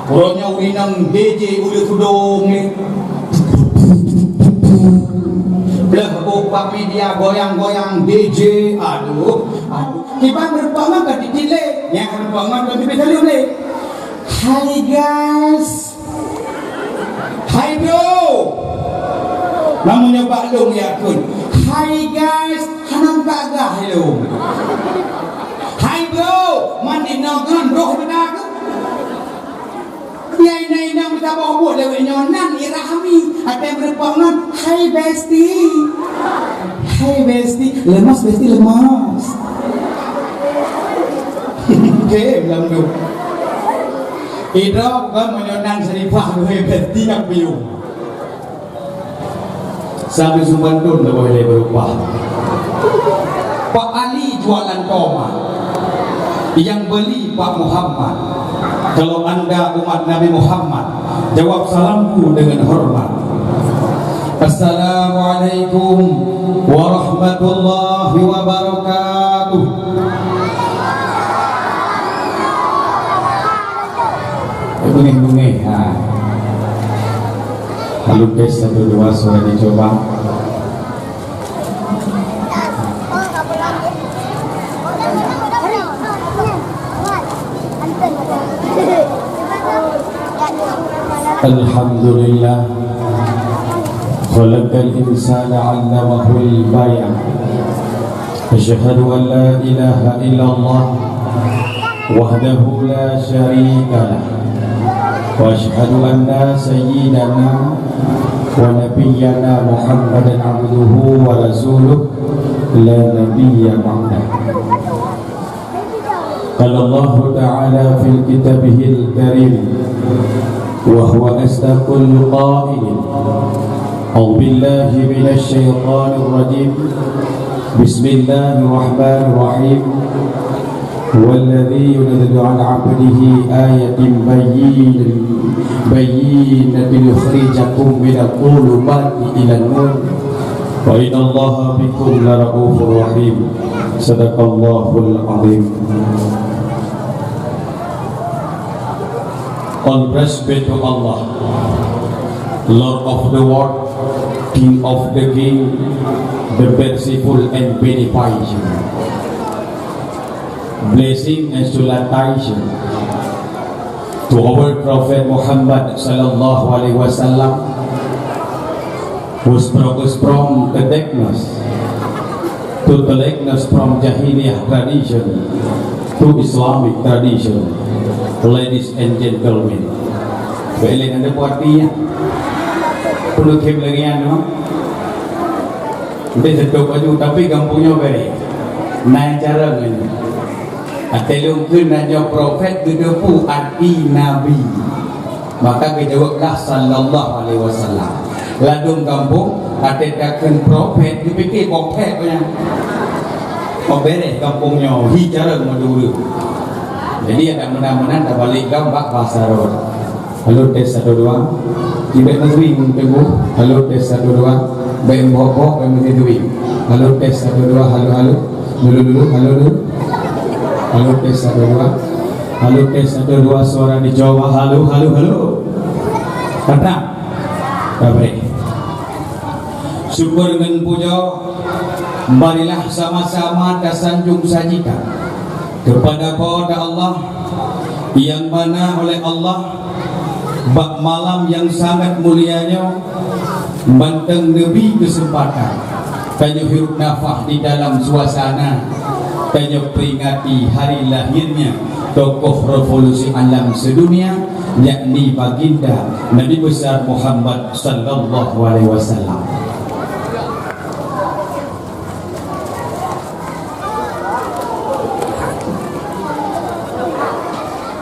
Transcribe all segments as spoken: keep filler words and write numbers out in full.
Uroe nyoe ureueng inong D J ulèe tudong ni. Pleh bôh bak media goyang-goyang D J. Aduh, aduh. Kiban meureumpok ngon ka titik lé. Nyang meureumpok ngon ka titik lé. Hi guys. Hi bro. Namun nyoe bak lôn ya kun. Hi guys. Hana muka gah lôn. Hi bro. Mandi nong ngon roh beuna. Nyang inong-inong meusaboh buet lewat nyoe nan Irahmi. Até meureumpok ngon, "Hai bestie." "Hai bestie." Leumas bestie leumas. Oke, bilang tu. Idroe bukan meunyoe nan Syarifah, "Hai bestie," nak piung. Sabe sumbanton leubeh lé beurubah. Pak Ali jualan tomat, yang beli Pak Muhammad. Kalau anda umat Nabi Muhammad, jawab salamku dengan hormat. Assalamualaikum warahmatullahi wabarakatuh. Bengeh-bengeh, ha. Halo, tes, satu, dua, suara dicoba. Alhamdulillah. Khalaqal insana 'allamahul bayan. Asyhadu an la ilaha illallah wahdahu la syarika lah. Wa asyhadu anna sayyidana wa nabiyyana Muhammadan abduhu wa rasuluh la nabiyya ba'dah. Qala Allahu ta'ala fi kitabihil karim, wa huwa asdaqul qailin. A'udzu billahi minasy syaithanir rajim. Bismillahirrahmanirrahim. Huwallazi yunazzilu 'ala 'abdihi ayatin bayyin-, bayyinatin liyukhrijakum minadh dhulumati ilan nur. Wa innallaha bikum laraufur rahim. Sadaqallahul azim. All praise be to Allah, Lord of the world, King of the king, the merciful and beneficent. Blessing and salutation to our Prophet Muhammad sallallahu alaihi wasallam, who's brought us from the darkness to the likeness, from Jahiliyah tradition to Islamic tradition. Ladies and gentlemen, bèk lé na deungon arti nyan. Peue lôn kheun lagèe nyan, no? Bèk seutôt baju, tapi gampông nyoe bèrèh. Na cara ngon nyoe. Até lôn kheun na nyoe prophet, geuteupeue arti nabi. Maka geujaweueb lah sallallahu alaihi wasallam. Ladôm gampông, até takheun prophet, geupike prophet nyan. Oh, bèrèh gampông nyoe, hi cara meuduri. Jadi, adak meunan-meunan tabalek lom bak basa droe. Halo, tes, satu, dua. Cibèk meuduri ngon teunggu. Halo, tes, satu, dua. Bèk bok-bok, bèk meuduri. Halo, tes, satu, dua. Halo, halo. Dulu, dulu, halo, dulu. Halo, tes, satu, dua. Halo, tes, satu, dua, suara dicoba. Halo, halo, halo. Mantap. Dah baik. Syukur ngon puja, marilah sama-sama tasanjung sajikan kepada Po teu Allah, nyang mana oleh Allah bak malam nyang sangat mulia nyoe, mantong neubri keuseumpatan tanyoe hirup nafah di dalam suasana tanyoe peringati hari lahirnya tokoh revolusi alam sedunia, yakni Baginda Nabi Besar Muhammad sallallahu alaihi wasallam.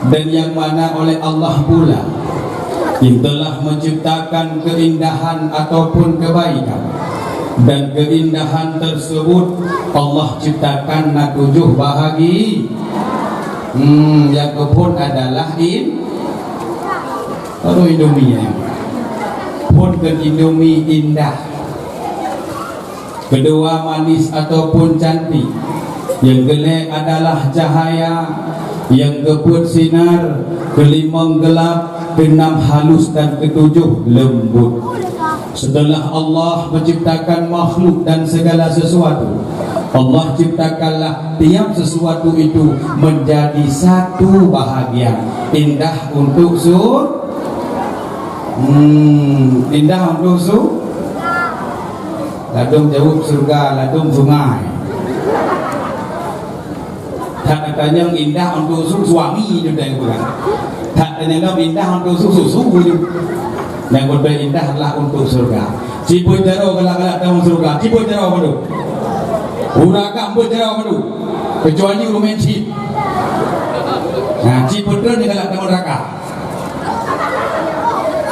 Dan yang mana oleh Allah pula yang telah menciptakan keindahan ataupun kebaikan, dan keindahan tersebut Allah ciptakan na tujuh bahagi. Hmm, yang kephôn adalah in-, aduh, Indomie, ya. Phôn keu Indomie indah. Kedua, manis ataupun cantik. Yang keulhèe adalah cahaya. Nyang keupeuet sinar, keulimong geulap, keunam halus dan keutujoh leumbut. Setelah Allah menciptakan makhluk dan segala sesuatu, Allah ciptakanlah tiap sesuatu itu menjadi satu bahagian. Indah untuk sur-, hmm, indah untuk su-, ladôm jaweueb syurga, ladôm sungai. That tanyong indah untuk su-, suami je, dah peugah. That tanyong indah untuk su-, susu je. Nyang beutôi indah adalah untuk syurga. Sibeut jaroe galak-galak tamong syurga. Sibeut jaroe padum. Ureueng agam beut jaroe padum. Kecuali ureueng main chip. Nah, chip beutôi ni galak tamong neraka.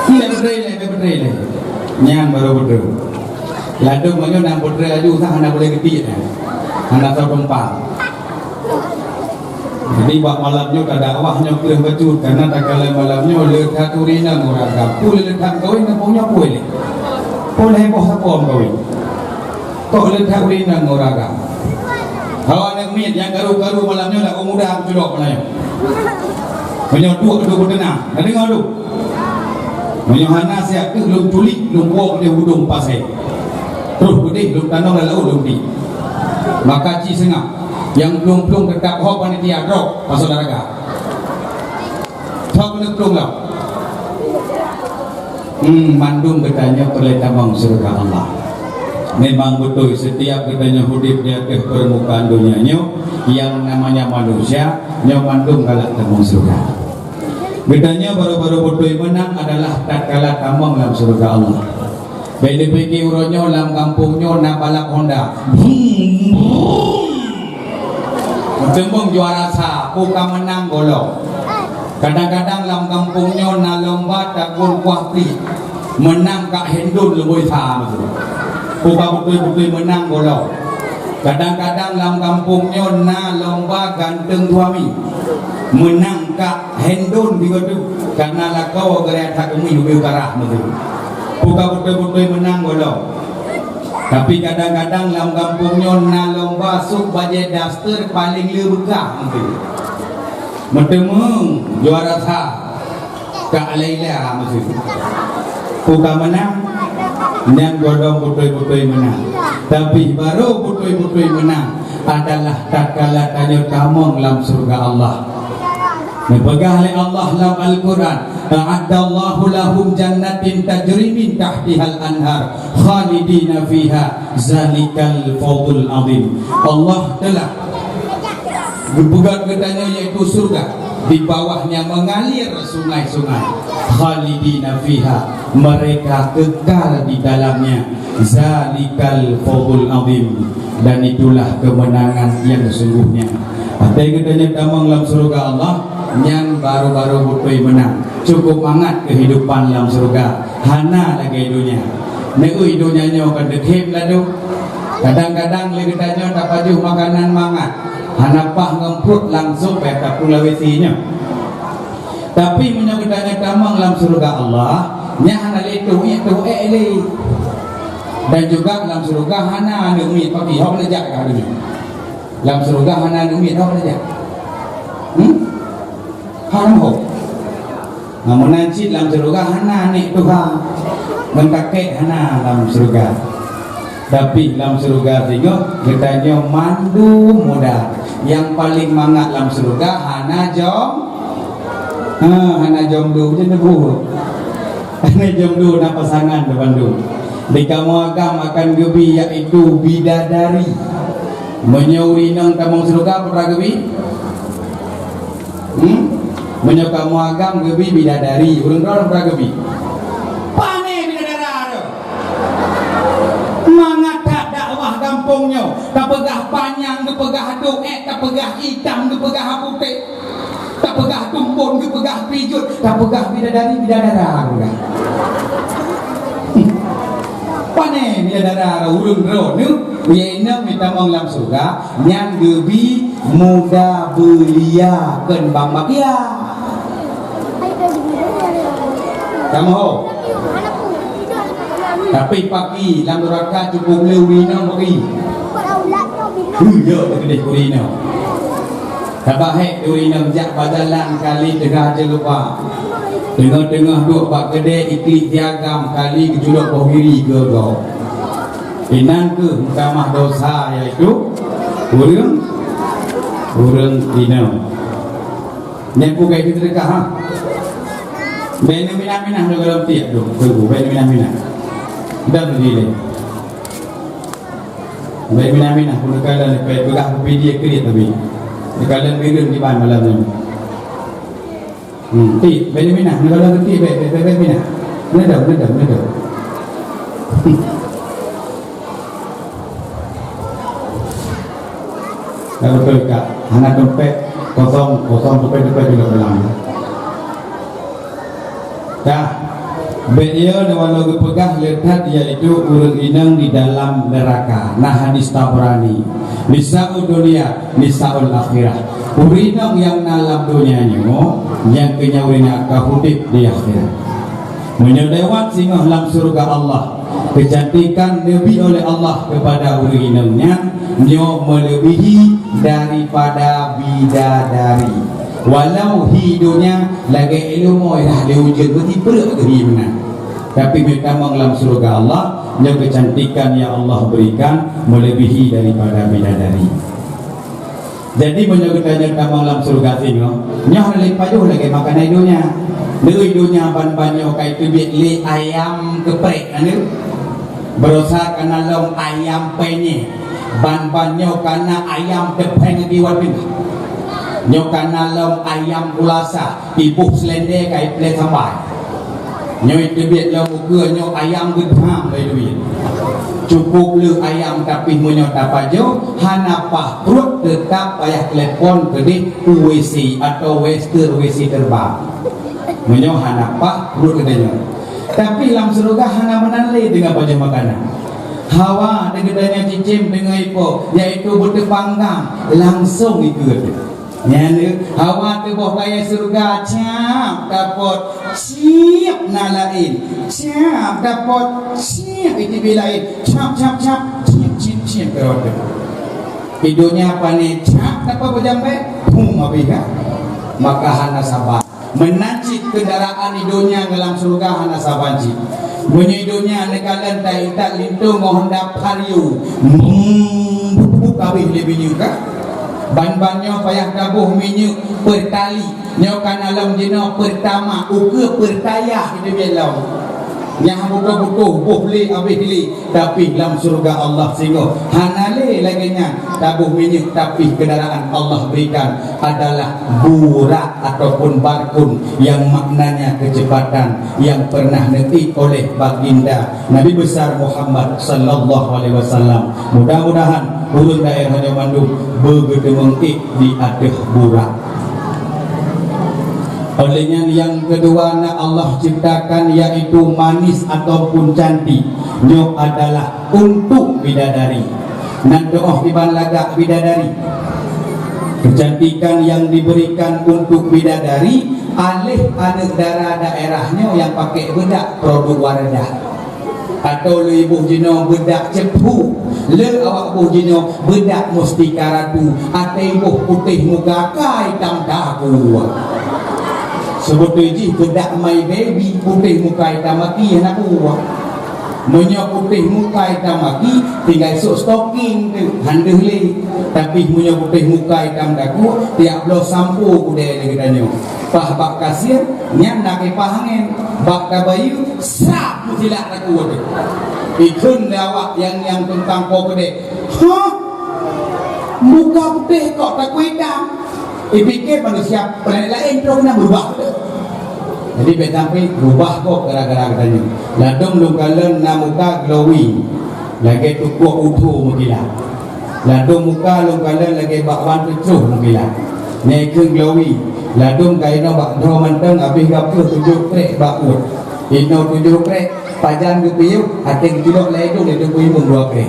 Lé beutôi lé, lé beutôi lé. Nyan baru beutôi. Ladôm meunyoe nyang beutôi laju usah hana boleh geutik nyan. Hana soe tumpang. Jadi bak malam nyoe tadakwah nyoe kreueh bacut, karena takalon malam nyoe le that ureueng inong ureueng agam. Peue le that kawin, kampung nyoe peue le? Peue le heboh sapoe kawin? Kok le that ureueng inong ureueng agam? Hawa aneuk miet nyang karu-karu malam nyoe dak muda meuculok malam nyoe. Meunyoe duek tu beuteunang, na deungoe tu. Meunyoe hana siat teuk lôn tulik, lôn buok di udong pasé. Troh beudeh lôn tanong lam laôt lôn di. Maka ci seungab, nyang plueng-plueng teutap ho panitia droe pasoe olahraga. Thok keuneuk plueng lom. Hmm, mandum geutanyoe peureulée tamong syeuruga Allah. Memang beutôi, setiap geutanyoe udeb di ateueh peurmukaan donya nyoe, nyang namanya manusia, nyoe mandum galak tamong syeuruga. Geutanyoe baru-baru beutôi meunang adalah tatkala tamong lam syeuruga Allah. Bék neupike uroe nyoe lam gampông nyoe na balap Honda. Brum, brum. Meuteumong juara sa, peue ka meunang gohlom. Kadang-kadang lam gampông nyoe na lomba takon kuah pliek. Meunang kak hendon leubeh sa meusu. Peue ka beutôi-beutôi meunang gohlom. Kadang-kadang lam gampông nyoe na lomba ganteng suami. Meunang kak hendon sigoe teuk, karena lakoe geuraya that umi ubé utarah meusu. Peue ka beutôi-beutôi meunang gohlom. Tapi kadang-kadang lam gampông nyoe na lomba sôk bajée daster paleng le beukah meusu. Meuteumong juara sa kak Laila meusu. Peue ka meunang, nyan gohlom beutôi-beutôi meunang. Tapi baru beutôi-beutôi meunang adalah tatkala tanyoe tamong lam syeuruga Allah. Neupeugah lé Allah lam Al-Quran, "A'addallahu lahum jannatin tajri min tahtihal anhar, khalidina fiha, zalikal fawzul azim." Allah telah geupeugah geutanyoe, yaitu syeuruga, di bawahnya mengalir sungai-sungai. Khalidina fiha, mereka kekal di dalamnya. Zalikal fawzul azim, dan itulah kemenangan yang sesungguhnya. Watée geutanyoe tamong lam syeuruga Allah, nyan baru-baru beutôi meunang. Cukup mangat keuhidupan lam syeuruga, hana lagée donya. Neueu donya nyoe ka deukhém laju. Kadang-kadang lé geutanyoe tapajoh makanan mangat, hana paih ngon pruet langsong payah tapeue lawét si nyoe. Tapi meunyoe geutanyoe tamong lam syeuruga Allah, nyan hana lé tuh ék, tuh ék lé. Dan juga lam syeuruga hana aneuk miet paki hok neujak ka dunia. Lam syeuruga hana aneuk miet hok neujak. Hmm? Hana hok. Namun nan cit lam syeuruga hana aneuk tuha. Meutakét hana lam syeuruga. Tapi lam syeuruga singoh geutanyoe mandum muda. Nyang paleng mangat lam syeuruga hana jom, ha, hana jomdo je neubu. Hana jomdo na pasangan teuh bandum. Di kamoe agam akan geubi, yaitu bidadari. Meunyoe ureueng inong tamong syeuruga peue geubi? Hmm? Meunyoe kamoe agam geubi bidadari, ureueng droe peue geubi? Pane bidadara tu? Mangat that dakwah gampông nyoe, tapeugah panyang, geupeugah duek, tapeugah itam, geupeugah putéh, tapeugah tumbon, geupeugah pijuet, tapeugah bidadari, bidadara, geupeugah. Pane bidadara ureueng droeneuh, nyang inong meutamong lam syeuruga, nyan geubi muda beulia kon bang bakia. Kamoe ho. Tapi paki lam nuraka cukup le ureueng inong paki. Hu, yo, keudeh ureueng inong. Sabab hék ureuëng inong jak bak jalan kali teuga jeulupa. Teungoh-teungoh duek bak keudè iklik siagam kali geuculok boh giri keu gob. Inan kheueh meutamah dosa, yaitu ureuëng, ureuëng inong. Nyan peugah keu seudeukah, ha? Bèk neuminah-minah lom tiek tu, Teungku, bèk neuminah-minah. Dam lagèe nyan. Bèk minah-minah pun neukalon leupah peugah keu video kriet teubi. Neukalon bireung diban malam nyoe. Hmm, tiek, bèk minah, neukalon tiek, bèk, bèk, bèk, bèk minah. Neudong, neudong, neudong. Ka beutôi, Kak. Hana dompet kosong, kosong dompet, dompet juga pulang. Dah. Bèk yo neuwalo geupeugah le that, yaitu ureuëng inong di dalam neuraka. Na hadis Tabrani. Nisa'ud dunya, nisa'ul akhirah. Ureuëng inong nyang na lam donya nyoe, nyang keu nyan ureuëng nyang ka udép di akhirat. Meunyoe lewat singoh lam syeuruga Allah, keucantikan neubi oleh Allah keupada ureuëng inong nyan nyoe meuleubihi daripada bidadari. Walau hi donya lagèe ilmu irah lé ujeuen, meusipreuk geuh hi meunan. Tapi meutamong lam syeuruga Allah, nyoe keucantikan nyang Allah berikan meuleubihi daripada bidadari. Jadi, meunyoe geutanyoe tamong lam syeuruga singoh, nyoe hana lé pajoh lagèe makanan donya. Di donya ban-ban nyoe ka iteubiet lé ayam geuprek, aneuk. Baroesa ka na lom ayam penyet, ban-ban nyoe ka na ayam teupeng di watèe. Nyoe ka na lom ayam gulasa, iboh seulendé ka ipleh sambai. Nyoe teubiet lom ukeue nyoe ayam geudham lé duit. Cukup lé ayam, tapi meunyoe tapajoh, hana paih pruet, teutap payah telepon keudeh u W C atau wester W C terbang. Meunyoe hana paih pruet geutanyoe. Tapi lam syeuruga hana meunan lé deungon pajoh makanan. Hawa deungon geutanyoe cicém deungon ipo, yaitu beuteuh panggang, langsong ikeue. Nyan lé, hawa teuboh kayèe syeuruga, cap dapot, siap na laén, cap dapot, siap iteubiet laén, cap, cap, cap, ciep, ciep, ciep keudroe teuh. Di donya pané cap dapot beujambèe, hum, abéh ka. Maka hana saban. Meunan cit keundaraan di donya ngon lam syeuruga hana saban cit. Meunyoe di donya neukalon ta-, intat linto ngon Honda Vario, bum, bum, bum, abéh lé minyeuk ka. Ban-ban nyoe payah taboh minyeuk Pertalite, nyoe ka na lom jinoe Pertamax, ukeue Pertalite iteubiet lom. Nyang butoh-butoh boh lé abéh lé, tapi lam syeuruga Allah singoh hana lé lagèe nyan. Taboh minyeuk, tapi keundaraan Allah berikan adalah Burak ataupun Barkun, yang maknanya kecepatan, yang pernah neuék oleh Baginda Nabi Besar Muhammad sallallahu alaihi wasallam. Mudah-mudahan ureuëng daerah nyoe mandum beugeuteumeung ék di ateueh Burak. Oleh nyan, nyang keudua na Allah ciptakan, yaitu manis ataupun cantik. Nyoe adalah untuk bidadari. Nan teuoh iban lagak bidadari. Kecantikan yang diberikan untuk bidadari, aléh aneuk dara daerah nyoe nyang pakai beudak produk Wardah. Atau lé iboh jinoe beudak cepu, lé awak boh jinoe beudak mustika ratu, até iboh putéh muka ka itam takue. Seubeutôi jih beudak My Baby putéh muka itam maki hana kuah. Meunyoe putéh muka itam maki, tinggai sok stoking tu, han deuh lé. Tapi meunyoe putéh muka itam takue, tiap bloe sampo kudée lé geutanyoe. Paih bak kasir, nyan na kipah angén. Bak tabayeue, srap meusilak takue teuh. Ikheun lé awak nyang, nyang tumpang po keudè, "Hah? Muka putéh kok takue itam?" Ipike manusia planet laén troh keunan beurubah teuh. Jadi, bèk sampai rubah kok gara-gara geutanyoe. Ladôm lôn kalon na muka glowing, lagèe tukoh uthô meukilat. Ladôm muka lôn kalon lagèe bakwan teucroh meukilat. Nyan keuh glowing. Ladôm ka inoe bak droe mantong, abéh gapeuh tujoh krek bak uet. Inoe tujoh krek, pajan geupiôh, até geucilok lam idông, lé teupeu imeum dua krek.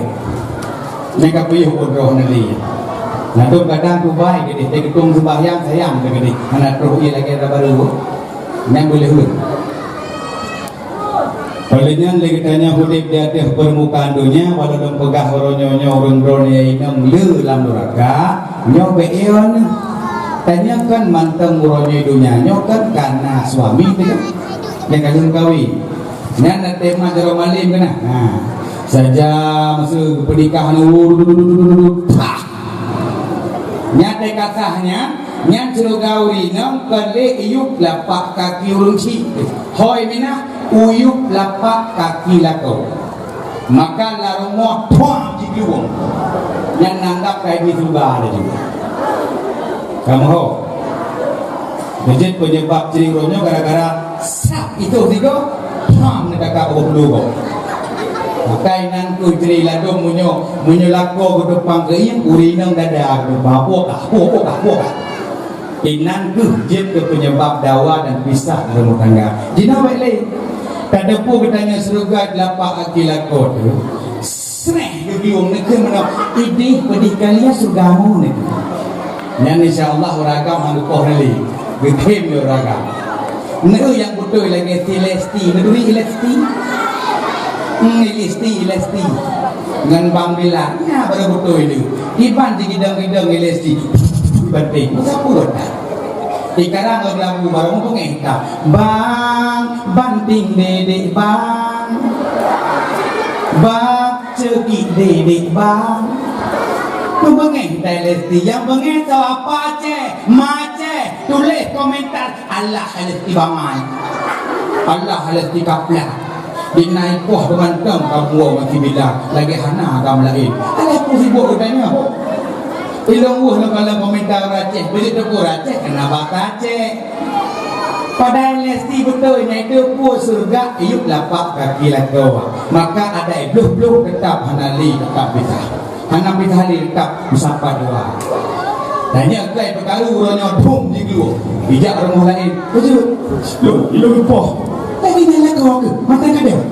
Nyan ka piôh uet droe hana lé. Ladôm kadang tubai keudéh, teugeutông seumbahyang sayang keudéh, hana troh ié lagèe ureueng barô. Nyan boleh ureueng. Oleh nyan lé geutanyoe udép di ateueh peurmukaan donya, walau lôn peugah uroe nyoe, nyoe ureueng droeneuh inong le lam nuraka, nyoe bèk ié nyoe. Tanyoe kan mantong uroe nyoe donya nyoe kan kana suami teuh kan. Nyang ka lheueh kawen. Nyan na tema jaroe malem keunan. Ha. Saja masa geupeudikah nyoe, pah. Nyan teuh kasah nyan, nyan syeuruga ureueng inong kon lé iyup lapak kaki ureueng chik. Hôi minah, uyup lapak kaki lakoe. Maka lam rumoh thuam jiglueng. Nyan nanggab kai di syeuruga laju. Kamoe ho. Beujeuet peunyeubab cri uroe nyoe gara-gara srap itu sigoe, thuam neukaka boh blu gob. Maka inan keuh cri ladôm meunyoe, meunyoe lakoe geutumpang keu ié, ureueng inong dada geutumpang, "Apok kah, apok kah, apok kah." Inan keuh jeuet keu peunyeubab dawa dan pisah lam rumoh tangga. Jinoe bèk lé. Tateupeue geutanyoe syeuruga lapak kaki lakoe teuh. Sreh geugeuong neukheun meunoe, "Idéh peudeh kalian syeuruga mu neukheun." Nyan insya Allah ureueng agam hana poh lé. Geukheun lé ureueng agam. Neu nyang beutôi lagèe si Lesti, neuturi Lesti? Hmm, Lesti, Lesti. Ngon Bang Bilal, nyan baru beutôi lé. Iban jigidong-gidong Lesti. Banting, bukan pun. Ikarang lagu baru meupeungéh ka. Bang, banting dedek bang. Bang, cekik dedek bang. Meupeungéh tai Lesti. Nyang beungéh tau apa Aceh? Ma Aceh. Tuléh komentar. Alah Lesti bangai. Alah Lesti kaplah. Di na ipoh beumantong kabueng ngon si Bilal, lagèe hana agam laén. Alah peue sibuk geutanyoe. Ilôn weueh lôn kalon komentar ureueng Aceh, beujeuet teupeu ureueng Aceh, keunan bak Aceh. Padahai Lesti beutôi nyan teupeu syeuruga iyup lapak kaki lakoe. Maka adak bloh-bloh teutap hana lé teutap pisah. Hana pisah lé teutap meusapat dua. Dan nyan kai peukaru uroe nyoe thom jiglueng. Ijak rumoh laén. Beujeuet. Lôn, ilôn poh. Lagèe nyan lakoe keuh, mata kadang.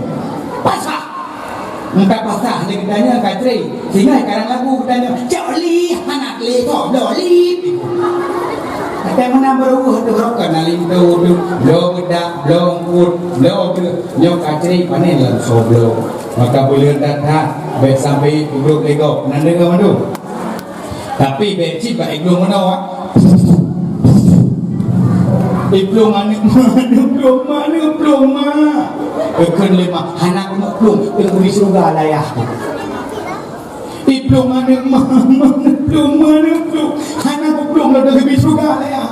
Pasah. Engka pasah lé geutanyoe ka tré. Singoh karang lagu geutanyoe, "Cok li, hana lé gob bloe li." Até meunan beureuguh teuh rokon na linto teuh, bloe beudak, bloe eungkôt, bloe teuh. Nyoe ka tré pané lam soe bloe. Maka buleuen that-that, bèk sampai peugrôp lé gob. Nan deungoe mandum. Tapi bèk cit bak iglung meunoe, ah. Iplung aneuk ma, aneuk plueng ma, aneuk plueng ma. Ikheun lé ma, hana keuneuk plueng, teungku di syeuruga layah. Iplung aneuk ma, ma, aneuk plueng ma, aneuk plueng. Hana kuplueng lé teungku di syeuruga layah.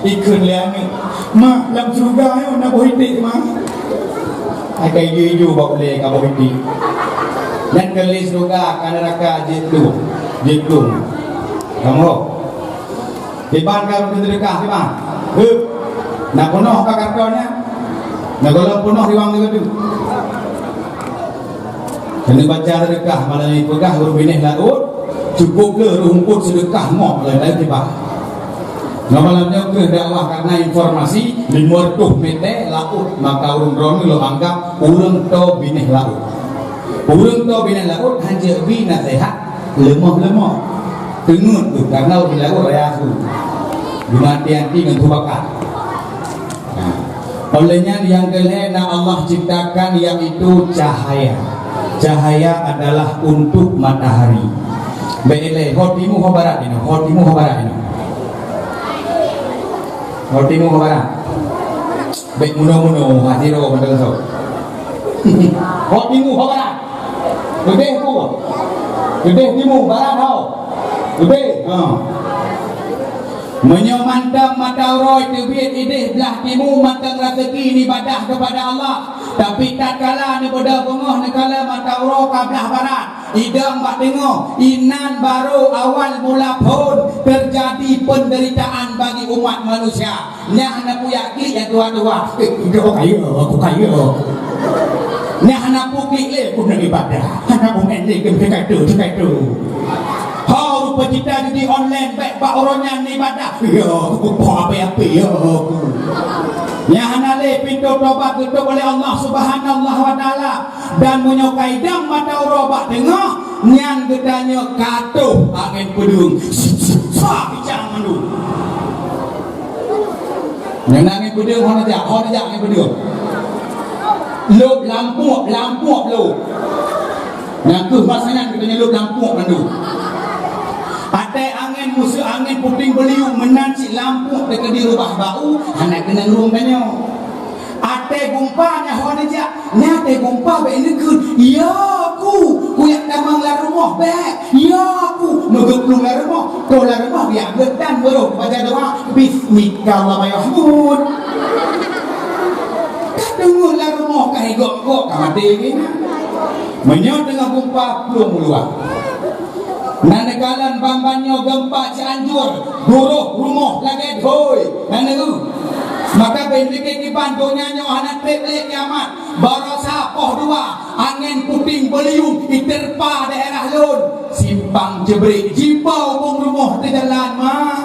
Ikheun lé aneuk, "Ma, lam syeuruga nyoe na boh iték, Ma." Akai ijo-ijo bak ulèe ka boh iték. Nyan keu lé syeuruga ka neuraka jeuet plueng, jeuet plueng. Kamoe. Kiban ka rôh seudeukah, kiban. Heup. Na peunoh ka karton nyan? Na gohlom peunoh riwang teuh? Keuneuk baca seudeukah malam nyoe peugah ureueng binéh laôt, cukôp le reuh eungkôt seudeukah moh laén-laén tiba. Ngon malam nyoe keuh dakwah karena informasi lima ratus meter laôt, maka ureueng droeneuh lôn anggap ureueng toe binéh laôt. Ureueng toe binéh laôt hanjeuet bi naseuhat leumoh-leumoh. Teungeut keuh karena ureueng laôt raya su. Geumeuhati-hati ngon su bakat. Nah, oleh nyan nyang keulhèe na Allah ciptakan yaitu cahaya. Cahaya adalah untuk matahari. Bèk ilèe, ho timu ho barat inoe, ho timu ho barat inoe. Ho timu ho barat. Bèk munoe-munoe, ha sidroe mantong soe. Ho timu ho barat. Leubeh ku. Leubeh timu, barat ho. Leubeh. Ha. Meunyoe mantong mata uroe teubiet idéh blah timu mantong raseuki ibadah keupada Allah, tapi tatkala neubeudôh beungoh neukalon mata uroe ka blah barat, idong bak teungoh, inan barô awal mula phôn teujadi peunderitaan bagi umat manusia. Nyan hana peue jak klik nyang tuha-tuha. Eh, udah kaya, aku kaya. Nyan hana peue klik lé, aku nak ibadah. Hana peue main lé game teuka tu, teuka tu. Ho, rupa cita judi online, bèk bak uroe nyan ibadah. Ya, aku poh api-api, ya, aku. Nyan hana lé pintoe tobat geutôp oleh Allah Subhanahu wa Taala. Dan meunyoe ka idong mata uroe bak teungoh, nyan geutanyoe ka troh angén peudeueng. Sa bicang mandum. Nyan angén peudeueng hana jak, hana jak angén peudeueng. Lôb lampuek, lampuek lôb. Nyan keuh masa nyan geutanyoe lôb lampuek mandum. Teuh angén, musoh angén puting beuliueng meunan cit lampôh teukeudi reubah bak u, hana keunong rhueng tanyoe. Watèe geumpa nyan ho neujak, nyan watèe geumpa bèk neukheun, "Ya ku, kujak tamong lam rumoh bèk, ya ku." Meugeuplueng lam rumoh, troh lam rumoh geujak geutan, baroh baca doa, "Bismika Allahumma yahmud." Ka deungoe lam rumoh ka igok-gok, ka maté lagèe nyan. Meunyoe teungoh geumpa, plueng u luwa. Na neukalon ban-ban nyoe geumpa Cianjur, duroh rumoh lagèe dhui, na neueu. Maka bèk pike kiban donya nyoe hana trép lé kiamat. Baroesa poh dua, angén puting beuliueng iteurpa daerah lôn. Simpang Ceubrik, jipo ubông rumoh teuh jalan, mak.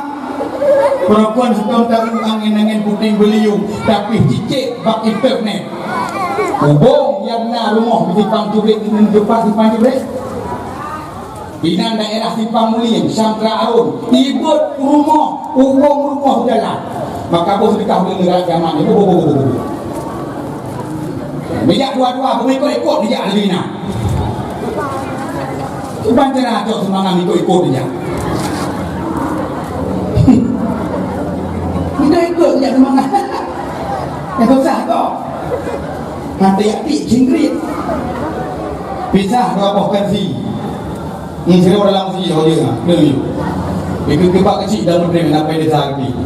Peurempuan hukôm taeu angén-angén puting beuliueng, tapi cicém bak internet. Ubông nyang na rumoh di Simpang Ceubrik, di teumpat Simpang Ceubrik. Inan daerah Simpang Mulieng, Samtra Aron, ibot rumoh, ubông rumoh jalan. Maka boh sedekah ulôn neugara jaman nyoe, boh, boh, boh, boh, boh. Neujak dua-dua, beuikot-ikot neujak lagèe nyan. Kiban cara cok seumangat ikot-ikot neujak. Ikot-ikot neujak seumangat. Nyang susah kok. Hana jak tiek cingkrit. Pisah dua boh kursi. Ni sidroe dalam si ho jeuet na. Deungoe. Ikeu keupak keuchik dalam peutrang na pai desa geuh.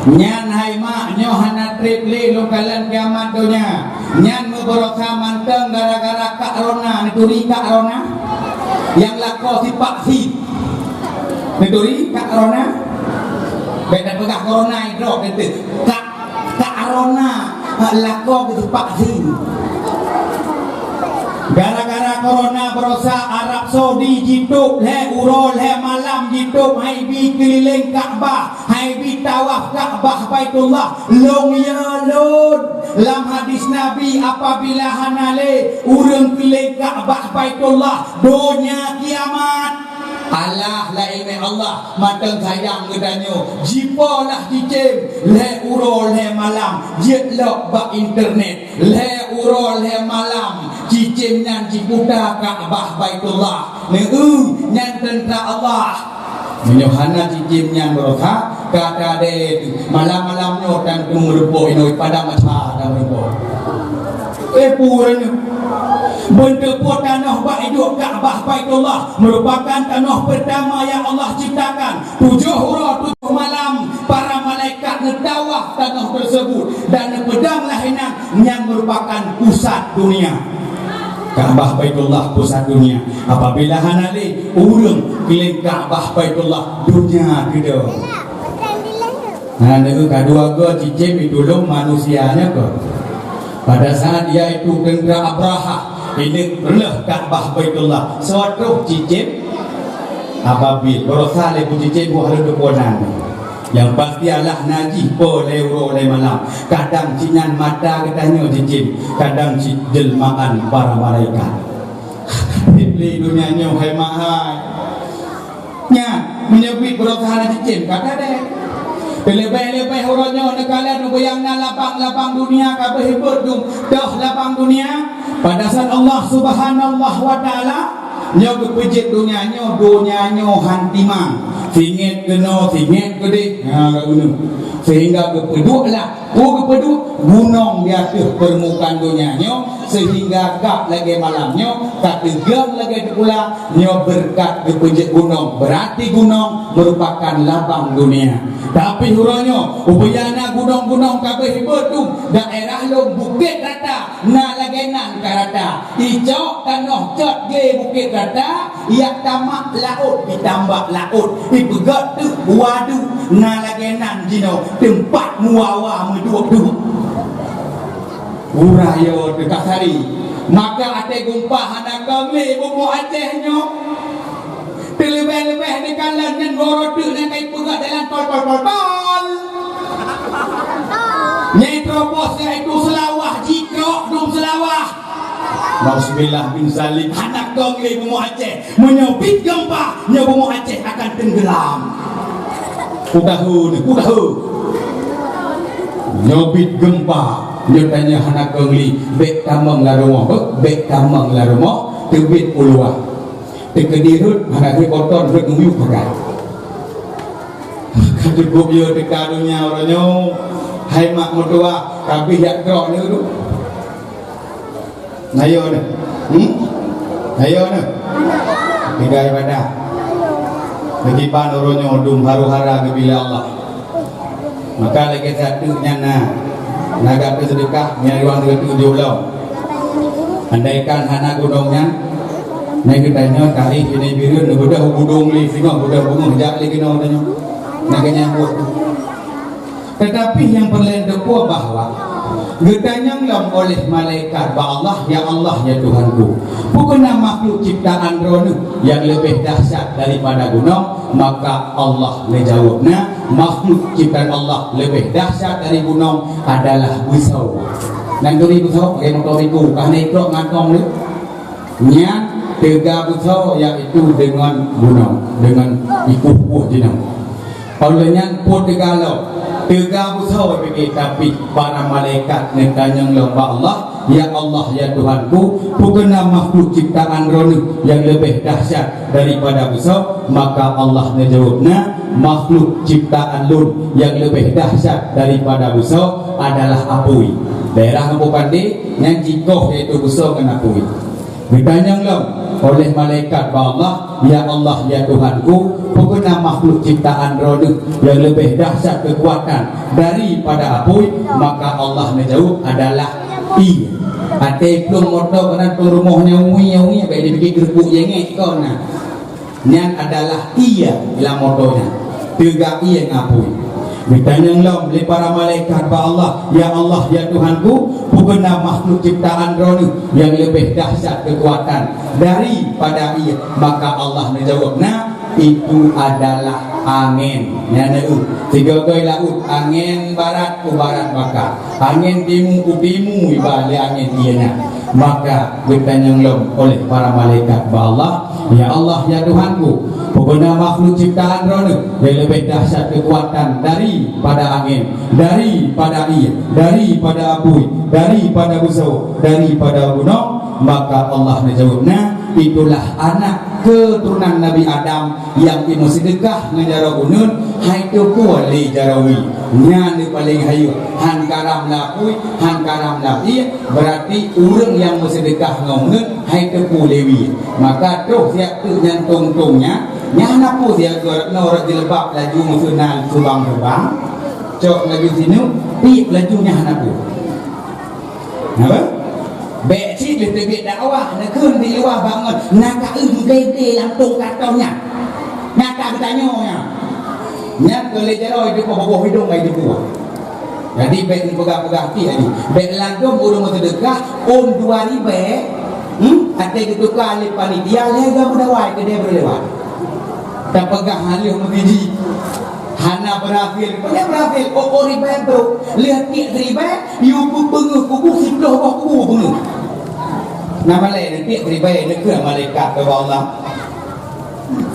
Nyan hai mak, nyoe hana trép lé lôn kalon kiamat donya. Nyan meubaroesa mantong gara-gara kak rona, neuturi kak rona? Nyang lakoe sipak sit. Neuturi kak rona? Bèk tapeugah korona, idroe teuntèe. Kak Ka corona, lakoe geuteupak zin. Gara-gara corona baroesa Arab Saudi jitôb lhèe uroe lhèe malam, jitôb hai bi keulileng Ka'bah, hai bi tawaf Ka'bah Baitullah. Lôn yö lôn, lam hadis Nabi, apabila hana lé ureueng keulileng Ka'bah Baitullah, donya kiamat. Alah laén Allah mantong sayang geutanyoe, jipolah cicém lhèe uroe lhèe malam, jeuet lok bak internet, lhèe uroe lhèe malam, cicém nyan jiputa Ka'bah Baitullah. Neu, nyan teuntra Allah. Meunyoe hana cicém nyan baroesa, ka tadèe malam-malam nyoe tan teumeurumpok inoe padang masa dan meureumpok. Eh, pura nyoe. Beuteupeue tanoh bak iduek Ka'bah Baitullah merupakan tanoh pertama yang Allah ciptakan. Tujoh uroe tujoh malam para malaikat neutawaf tanoh tersebut dan neupeudong lah inan nyang merupakan pusat dunia. Ka'bah Baitullah pusat dunia. Apabila hana lé ureueng keuléng Ka'bah Baitullah, dunia keudroe. Nah, neu ka dua goe cicém itulông manusia nyoe keuh. Pada saat yaitu teuntra Abrahah ini reuloh Ka'bah Baitullah, soe troh cicém? Ababil. Baroesa lé beucicém buah leuduek wonan. Nyang pasti Allah najih po lhèe uroe lhèe malam. Kadang cit nyan mata geutanyoe cicém, kadang cit jelmaan para malaikat. Di dunia nyoe hai mahai. Nyan, meunyoe biet beureusaha na cicém, ka tadèe. Leubeh-leubeh uroe nyoe neukalon ubé nyang na labang-labang dunia ka beuhibot dum, toh labang dunia. Padasat Allah Subhanahu wa Ta'ala nyoe geupeujeuet dunia nyoe, dunia nyoe han timang. Singét keunoe, singét keudeh. Ha, ka bunoe. Sehingga geupeuduek lah Peue geupeuduek gunong di ateueh peurmukaan donya nyoe, seuhingga gab lagèe malam nyoe, ka teugam lagèe teupula, nyoe beureukat geupeujeuet gunong, beurati gunong meurupakan labang dunia. Tapi uroe nyoe, ubé nyang na gunong-gunong ka beuhibot dum, daerah lôn Bukét Rata, na lagèe nan ka rata. Icok tanoh cot glé Bukét Rata, yak tamak laôt, itambak laôt, ipeugöt teuk wadu, na lagèe nan jinoe teumpat muawa meuduek-duek. Urayo teuka sari, maka até gumpa hana kong lé bumoe Aceh nyoe. Teuleubeh-leubeh neukalon nyan goro teuk nyang ka ipeugöt dalam tol, tol, tol, tol. Nyang terobos yaitu Seulawah, jikrok dum Seulawah. Nauzubillah min zalik, hana kong lé bumoe Aceh. Meunyoe bit gempa, nyoe bumoe Aceh akan tenggelam. Kudahu ni, kudahu. Nyoe bit gempa, nyoe tanyoe hana kong lé, bèk tamong lam rumoh, bèk tamong lam rumoh, teubiet u luwa. Teukeudi rhot, hana kheueh koton rhot ngon miyueb pakai. Ka cukup yö teuka donya uroe nyoe, hai mak meutuah, ka abéh jak trok nyoe dulu. Na yo nyoe. Hmm? Na yo nyoe. Tiga ibadah. Beugiban uroe nyoe dum haru-hara geubila Allah. Maka lagèe sateuk nyan na, na gata seudeukah, nyan ruang sigoe teuk jih lom. Andaikan hana gunong nyan, nyan geutanyoe taréh keunoe Bireuen, geubeudôh budong lé singoh, geubeudôh bungöh jak lé keunoe tanyoe. Nyan keuh nyang buet. Tetapi nyang peureulèe teupeue bahwa geutanyong lom oleh malaikat bak Allah, "Ya Allah, ya Tuhanku, peu keuh na makhluk ciptaan Droeneuh nyang leubeh dahsyat daripada gunong?" Maka Allah neujaweueb, "Na makhluk ciptaan Allah leubeh dahsyat dari gunong adalah beusoe." Nyan turi beusoe, lagèe moto riku, ka hana itrok ngon atong lé. Nyan teuga beusoe, yaitu deungon gunong, deungon ikuh-kuh jinoe. Óh lheueh nyan peue teuga lom, teuga beusoe pike, tapi para malaikat neutanyong lom bak Allah, "Ya Allah, ya Tuhanku, peu keuh na makhluk ciptaan Droeneuh nyang leubeh dahsyat daripada beusoe?" Maka Allah neujaweueb, "Na makhluk ciptaan Lôn nyang leubeh dahsyat daripada beusoe adalah apui." Daerah Kampung Pande nyan jikoh, yaitu beusoe ngon apui. Geutanyong lom oleh malaikat bak Allah, "Ya Allah, ya Tuhanku, peu keuh na makhluk ciptaan Droeneuh nyang leubeh dahsyat keukuatan daripada apui?" Maka Allah neujaweueb, "Adalah ié." Até plueng moto keunan plueng rumoh nyan ui, ui, bèk jipike keureupuk jengek kon na. Nyan adalah ié lam moto nyan. Teuga ié ngon apui. Geutanyong lom lé para malaikat bak Allah, "Ya Allah, ya Tuhanku, peu keuh na makhluk ciptaan Droeneuh nyang leubeh dahsyat keukuatan daripada ié?" Maka Allah neujaweueb, "Na, itu adalah angén." Nyan na, sigoe-goe laôt, angén barat u barat baka. Angén timu u timu iba lé angén ié nyan. Maka geutanyong lom oleh para malaikat bak Allah, "Ya Allah, ya Tuhanku, peu keuh na makhluk ciptaan Droeneuh nyang leubeh dahsyat keukuatan daripada angén, daripada ié, daripada apui, daripada beusoe, daripada gunong?" Maka Allah neujaweueb, "Na, itulah anak keuturonan Nabi Adam nyang imeuseudekah ngon jaroe uneuen, hai teupeue lé jaroe wie. Nyan nyang paleng hayeu, han karam lé apui, han karam lé ié, beurati ureueng nyang meuseudekah ngon uneuen hai teupeue lé wie." Maka troh siat teuk nyan tong-tong nyan, nyan hana peue siat geuh, na ureueng jilbab laju meuseunal subang-subang, cok laju sineuk, piep laju, nyan hana peue. Napa? Bèk cit lé teubiet dakwah, neukheun di luwa bangon, na ka eu meugaité lam tong karton nyan. Nyata geutanyoe nyan. Nyan keu lé jaroe jipeuboh hidong ai jipeubuet. Jadi bèk neupeugah-peugah pih laju. Bèk lagèe ureueng meuseudeukah ôn dua ribèe, hmm, até geutuka lé panitia lhèe gam dawai keudè beureulewan. Tapeugah hana lheueh meusiji. Hana beurhasil. Peue nyang beurhasil? Oh, oh, ribèe brôk. Lheueh tiek siribèe, yue peungeut kubu siplôh boh kubu peungeut. Nama lé tiek siribèe neukheun malaikat keu Allah.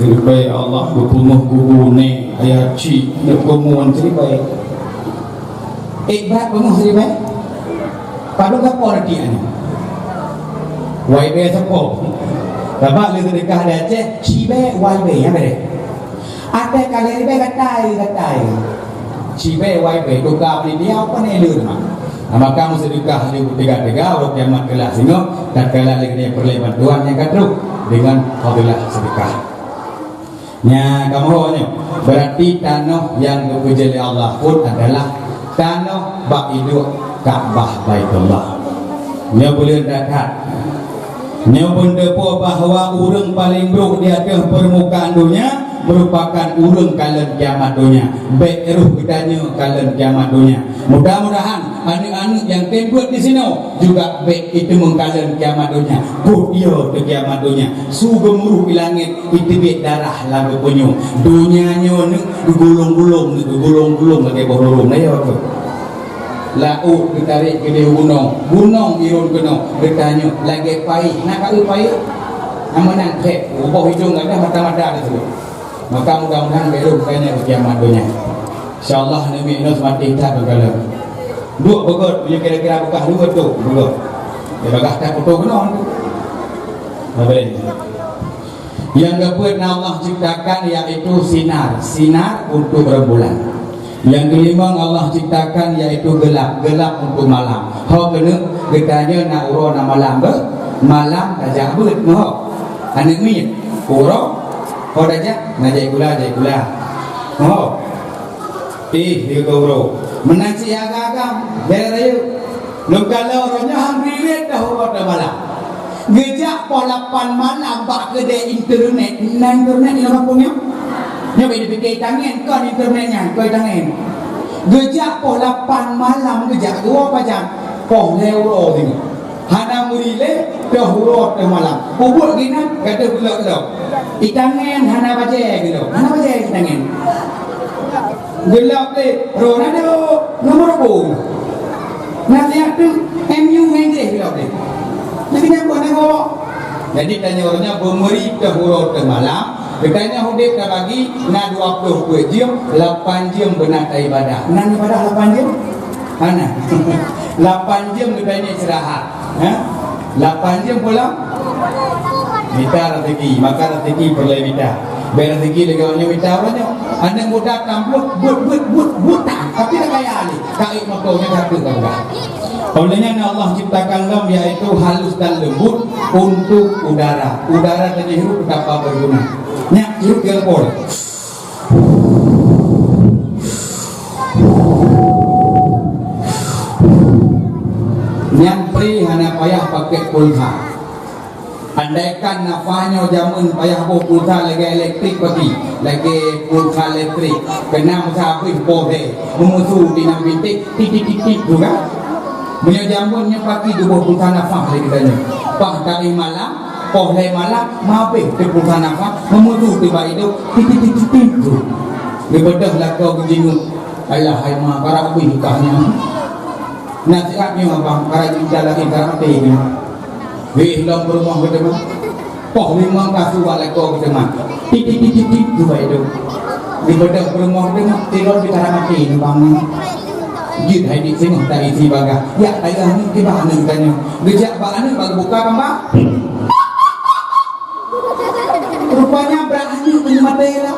Siribèe Allah geupeungeut kubu nèk ayah cit neuk peungeut siribèe. Ék brat peungeut siribèe? Padub sapo reuti nyan? Wai bèe sapo? Sabab lé seudeukah di Aceh, cibèe, wai bèe, nyan bèe. Até ka lhèe ribèe gatai, gatai. Cibèe, wai bèe, tuka bri dia, apa ni lé mah. Nah, maka meuseudeukah lé teuga-teuga, uroe kiamat keulah singoh, tatkala lé keuneuk peureulèe bantuan nyang ka trôh deungon fadhilah seudeukah. Nya, kamoe nyoe, beurati tanoh nyang geupeujeuet lé Allah phôn adalah tanoh bak iduek Ka'bah Baitullah. Nyoe buleuen that-that. Nyoe beuteupeue bahwa ureueng paleng brôk di ateueh peurmukaan donya meurupakan ureueng kalon kiamat donya. Bèk rôh geutanyoe kalon kiamat donya. Mudah-mudahan aneuk-aneuk nyang tem beuet disinoe juga bèk iteumeung kalon kiamat donya. Kôh yo teu kiamat donya. Su geumuruh i langèt, iteubiet darah lam geupeunyoe. Donya nyoe neuk geugulong-gulong, neuk geugulong-gulong lagèe boh lorong. Na yo tu. Laôt geutarek keudeh gunong, gunong irôn keunoe. Geutanyoe lagèe paéh, na ka eu paéh? Nama nan trép, ubah hidong gata mata-mata tersebut. Maka mudah-mudahan bèk rôh geutanyoe kiamat donya. Insya Allah, neumiet nyoe seumatéh that beugalak. Duek beugöt, meunyoe kira-kira beukah duek tu, beugöt. Ya, bagah that putôh keunoe tu. Habéh. Nyang keupeuet na Allah ciptakan, yaitu sinar, sinar untuk rembulan. Nyang keulimong Allah ciptakan, yaitu gelap, gelap untuk malam. Ho keuneuk geutanyoe na uroe na malam beuh, malam tajak beuet, ho. Aneuk miet, uroe, ho tajak, na jai kula, jai kula. Ho. Ih, di guru. Meunan cit agam-agam, bèk rayeuk. Lôn kalon uroe nyoe han riwet dah uroe teumalam. Geujak poh lapan malam bak keudè internet. Na internet di lam kampung nyoe? Nyoe bèk dipike tangen, kon internet nyan, kon tangen. Geujak poh lapan malam geujak, geuwoe pajan? Poh lhèe uroe singoh. Hana meuri lé, teuh uroe teuh malam. Peubuet ginan, ka teuh geulok-lok. Itangen hana bajèe geulok. Hana bajèe itangen. Geulok lé, roh na deuh, ngon meureubu. Na siat tu, M U ngon Inggris geulok lé. Jadi, nyan buah na gowok. Jadi, tanyoe nyoe beumeuri teuh uroe teuh malam. Geutanyoe udép tabagi na dua ploh peuet jeuem, lapan jeuem beuna taibadah. Na ibadah lapan jeuem? Hana. Lapan jeuem geutanyoe istirahat. Ha? Lapan jeuem pulang? Mita rezeki, maka rezeki peureulèe mita. Bèk rezeki lagèe nyoe mita uroe nyoe. Aneuk muda tam buet, buet, buet, buet, buet tam. Tapi dah kaya lé. Ka ék moto nyan ka keuh ka peugah. Oleh nyan Allah ciptakan lom, yaitu halus dan lembut untuk udara. Udara dan hirup betapa berguna. Nyak hirup yang pol. Nyan pri hana payah pakai pulsa. Andaikan nafah nyoe jameun payah boh pulsa lagèe elektrik pagi, lagèe pulsa elektrik, keunan meusa habéh boh lhèe, meumusu di nam binték, titik-titik tu kan. Meunyoe jameun nyoe pagi geuboh pulsa nafah lé geutanyoe. Paih tari malam, poh lhèe malam, meuhabéh teuh pulsa nafah, meumusu teuh bak idong, titik-titik tu. Geubeudôh lakoe geujinguek, "Alah hai ma, karap bih kah nyan." Nasihat nyoe abang, karap jih jalan, karap maté nyoe. Wéh lom peurumoh geuteuma. Poh limong ka su bak lakoe geuteuma. Titik-titik-titik tu baik tu. Dibeudôh peurumoh geuteuma, tilon di tara maté ni bang ni. Jeuet hai dik singoh tari si bagah. Yak tayah ni kiban aneuk tanyoe. Geujak bak aneuk bak geubuka kamba. Rupanya brat aneuk ni maté lah.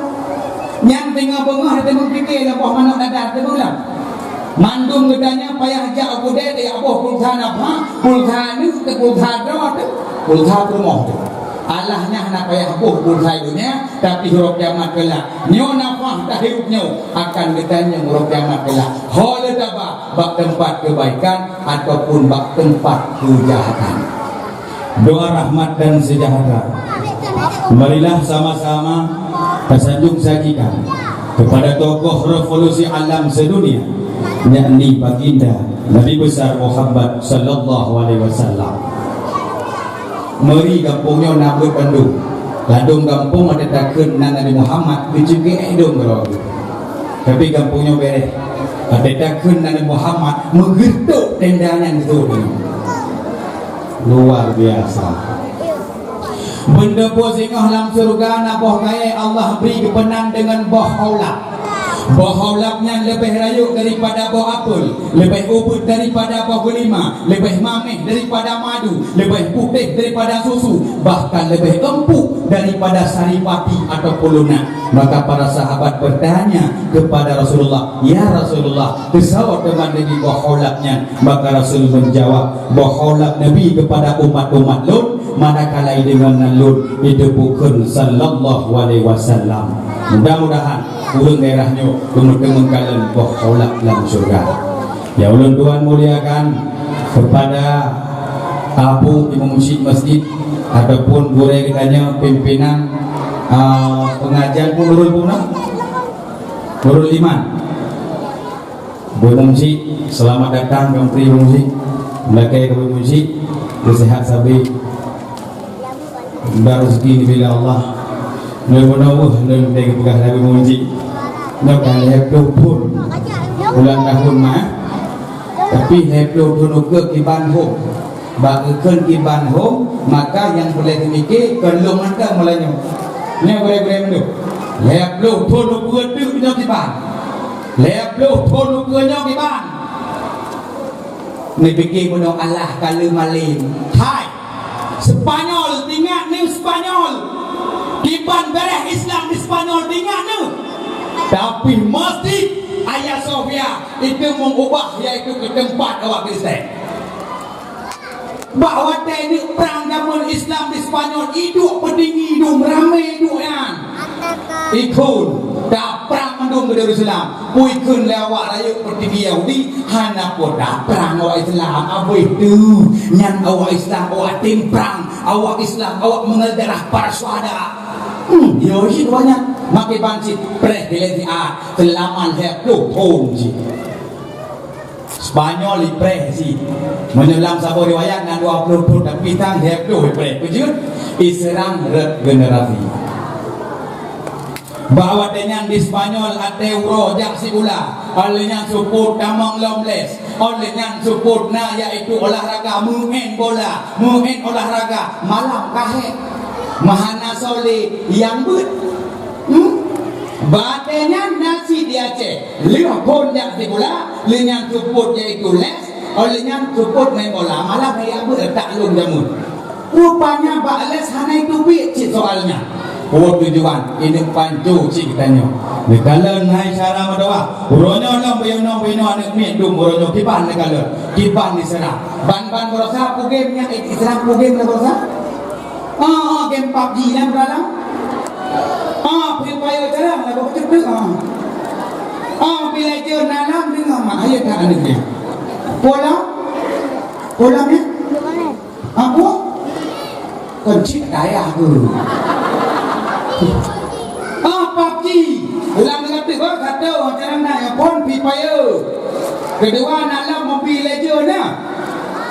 Nyan teungoh beungoh teumeung pike lam poh manok dadar teumeung lam. Mandum geutanyoe payah jak u keudè tajak boh pulsa nafah, pulsa aneuk teuh, pulsa droe teuh, pulsa peurumoh teuh. Alah nyan hana payah boh pulsa donya, tapi uroe kiamat kelak. Nyoe nafah tahirup nyoe akan geutanyoe uroe kiamat kelak. Ho le taba bak teumpat keubaikan ataupun bak teumpat keujahatan. Doa rahmat dan sejahtera. Marilah sama-sama tasanjung sajikan kepada tokoh revolusi alam sedunia, yakni Baginda Nabi Besar Muhammad sallallahu alaihi wasallam. Meuri gampông nyoe na buet bandum. Ladôm gampông ada takheun nan Nabi Muhammad, geucukée idong keudroe. Tapi gampông nyoe bèrèh. Ada takheun nan Nabi Muhammad, meugeureutok tenda nyan geutrok nyoe. Luar biasa. Beuneuboh singoh lam syeuruga na boh kayèe Allah bri geupeunan deungon boh haulab. Boh haulab nyan leubeh rayeuk daripada boh apel, leubeh ubit daripada boh gulima, leubeh maméh daripada madu, leubeh putéh daripada susu, bahkan leubeh empuk daripada saripati ataupun lunak. Maka para sahabat bertanya kepada Rasulullah, "Ya Rasulullah, keusoe teuma Nabi boh haulab nyan?" Maka Rasul menjawab, "Boh haulab Nabi kepada umat-umat lôn, manakala deungon nan lôn jiteupeukeun sallallahu alaihi wasallam." Mudah-mudahan ureueng daerah nyoe beumeuteumèe kalon boh haulab lam syeuruga. Nyang ulôn tuan muliakan kepada Abu Imam Musyid Masjid ataupun gurèe geutanyoe pimpinan, ah, pengajian pun Nurul Puna, Nurul Iman. Bui Mumsi, selamat datang keumpri Mumsi. Lakèe keu Bui Mumsi, seuhat sabe. Mudah rezeki dibri lé Allah. Nyoe bunoe weuh lôn deuh geupeugah lagèe Bui Mumsi. Nyoe ka lhèe ploh thôn ulang tahun ma. Tapi lhèe ploh thôn ukeue kiban hom. Bak geukheun kiban hom, maka nyang peureulèe teumike kon lôn mantong meulanyong. Nyoe gurèe-gurèe mandum. Lhèe ploh thôn ukeue teuk nyoe kiban. Lhèe ploh thôn ukeue nyoe kiban. Neupike bunoe Allah ka lheueh malém. Hai! Spanyol, ingat neu Spanyol. Kiban bèrèh Islam di Spanyol, ingat neuh. Tapi Masjid Hagia Sophia itu mengubah, yaitu ke tempat awak Kristen. Bak watèe nyoe prang jameun Islam di Spanyol, iduek peutinggi, iduek ramè iduek nyan. Ikheun, taprang mandum keu Darussalam. Peue ikheun lé awak rayeuk peutinggi Yahudi, hana peue taprang awak Islam. Abéh teuh, nyan awak Islam, awak tem prang, awak Islam, awak mengenal darah para syuhada. Hmm, yo cit awak nyan. Makai ban cit, preh dilèe siat, seulama lhèe ploh thon cit. Spanyol ipreh cit. Meunyoe lam saboh riwayat na dua ploh thon, tapi sang lhèe ploh ipreh. Peue jeuet? Iseurang regenerasi. Bak watèe nyan di Spanyol até uroe jak sikula. Óh lheueh nyan seupôt tamong lom les. Óh lheueh nyan seupôt na yaitu olahraga, meu'en bola, meu'en olahraga. Malam kahé. Meuhana soe lé nyang beuet. Hmm? Bak watèe nyan na cit di Aceh. Lheueh phôn jak sikula, lheueh nyan seupôt yaitu les, óh lheueh nyan seupôt main bola. Malam hai abeuet taklông jameun. Rupanya bak les hana iteubiet cit soal nyan. Peue tujuan? Ineuk panco cit geutanyoe. Neukalon hai syara meudoa. Uroe nyoe lom beuinong-beuinong aneuk miet dum uroe nyoe kiban neukalon, kiban diseurang. Ban-ban baroesa peue game nyan, eh, diseurang peue game baroesa? Ah, ah, game PUBG nyan beudalam. Ah, Free Fire seurang lagoe bacut teuk, ah. Ah, Mobile Legend dalam deungon mak, ayo that aneuk nyan. Pola? Pola nyan? Apa? Kon cit dayah tu. Ah, PUBG. Ulang dengan tu, oh, satu, macam mana? Yang pun Free Fire. Kedua, nak lap Mobile Legend, nah.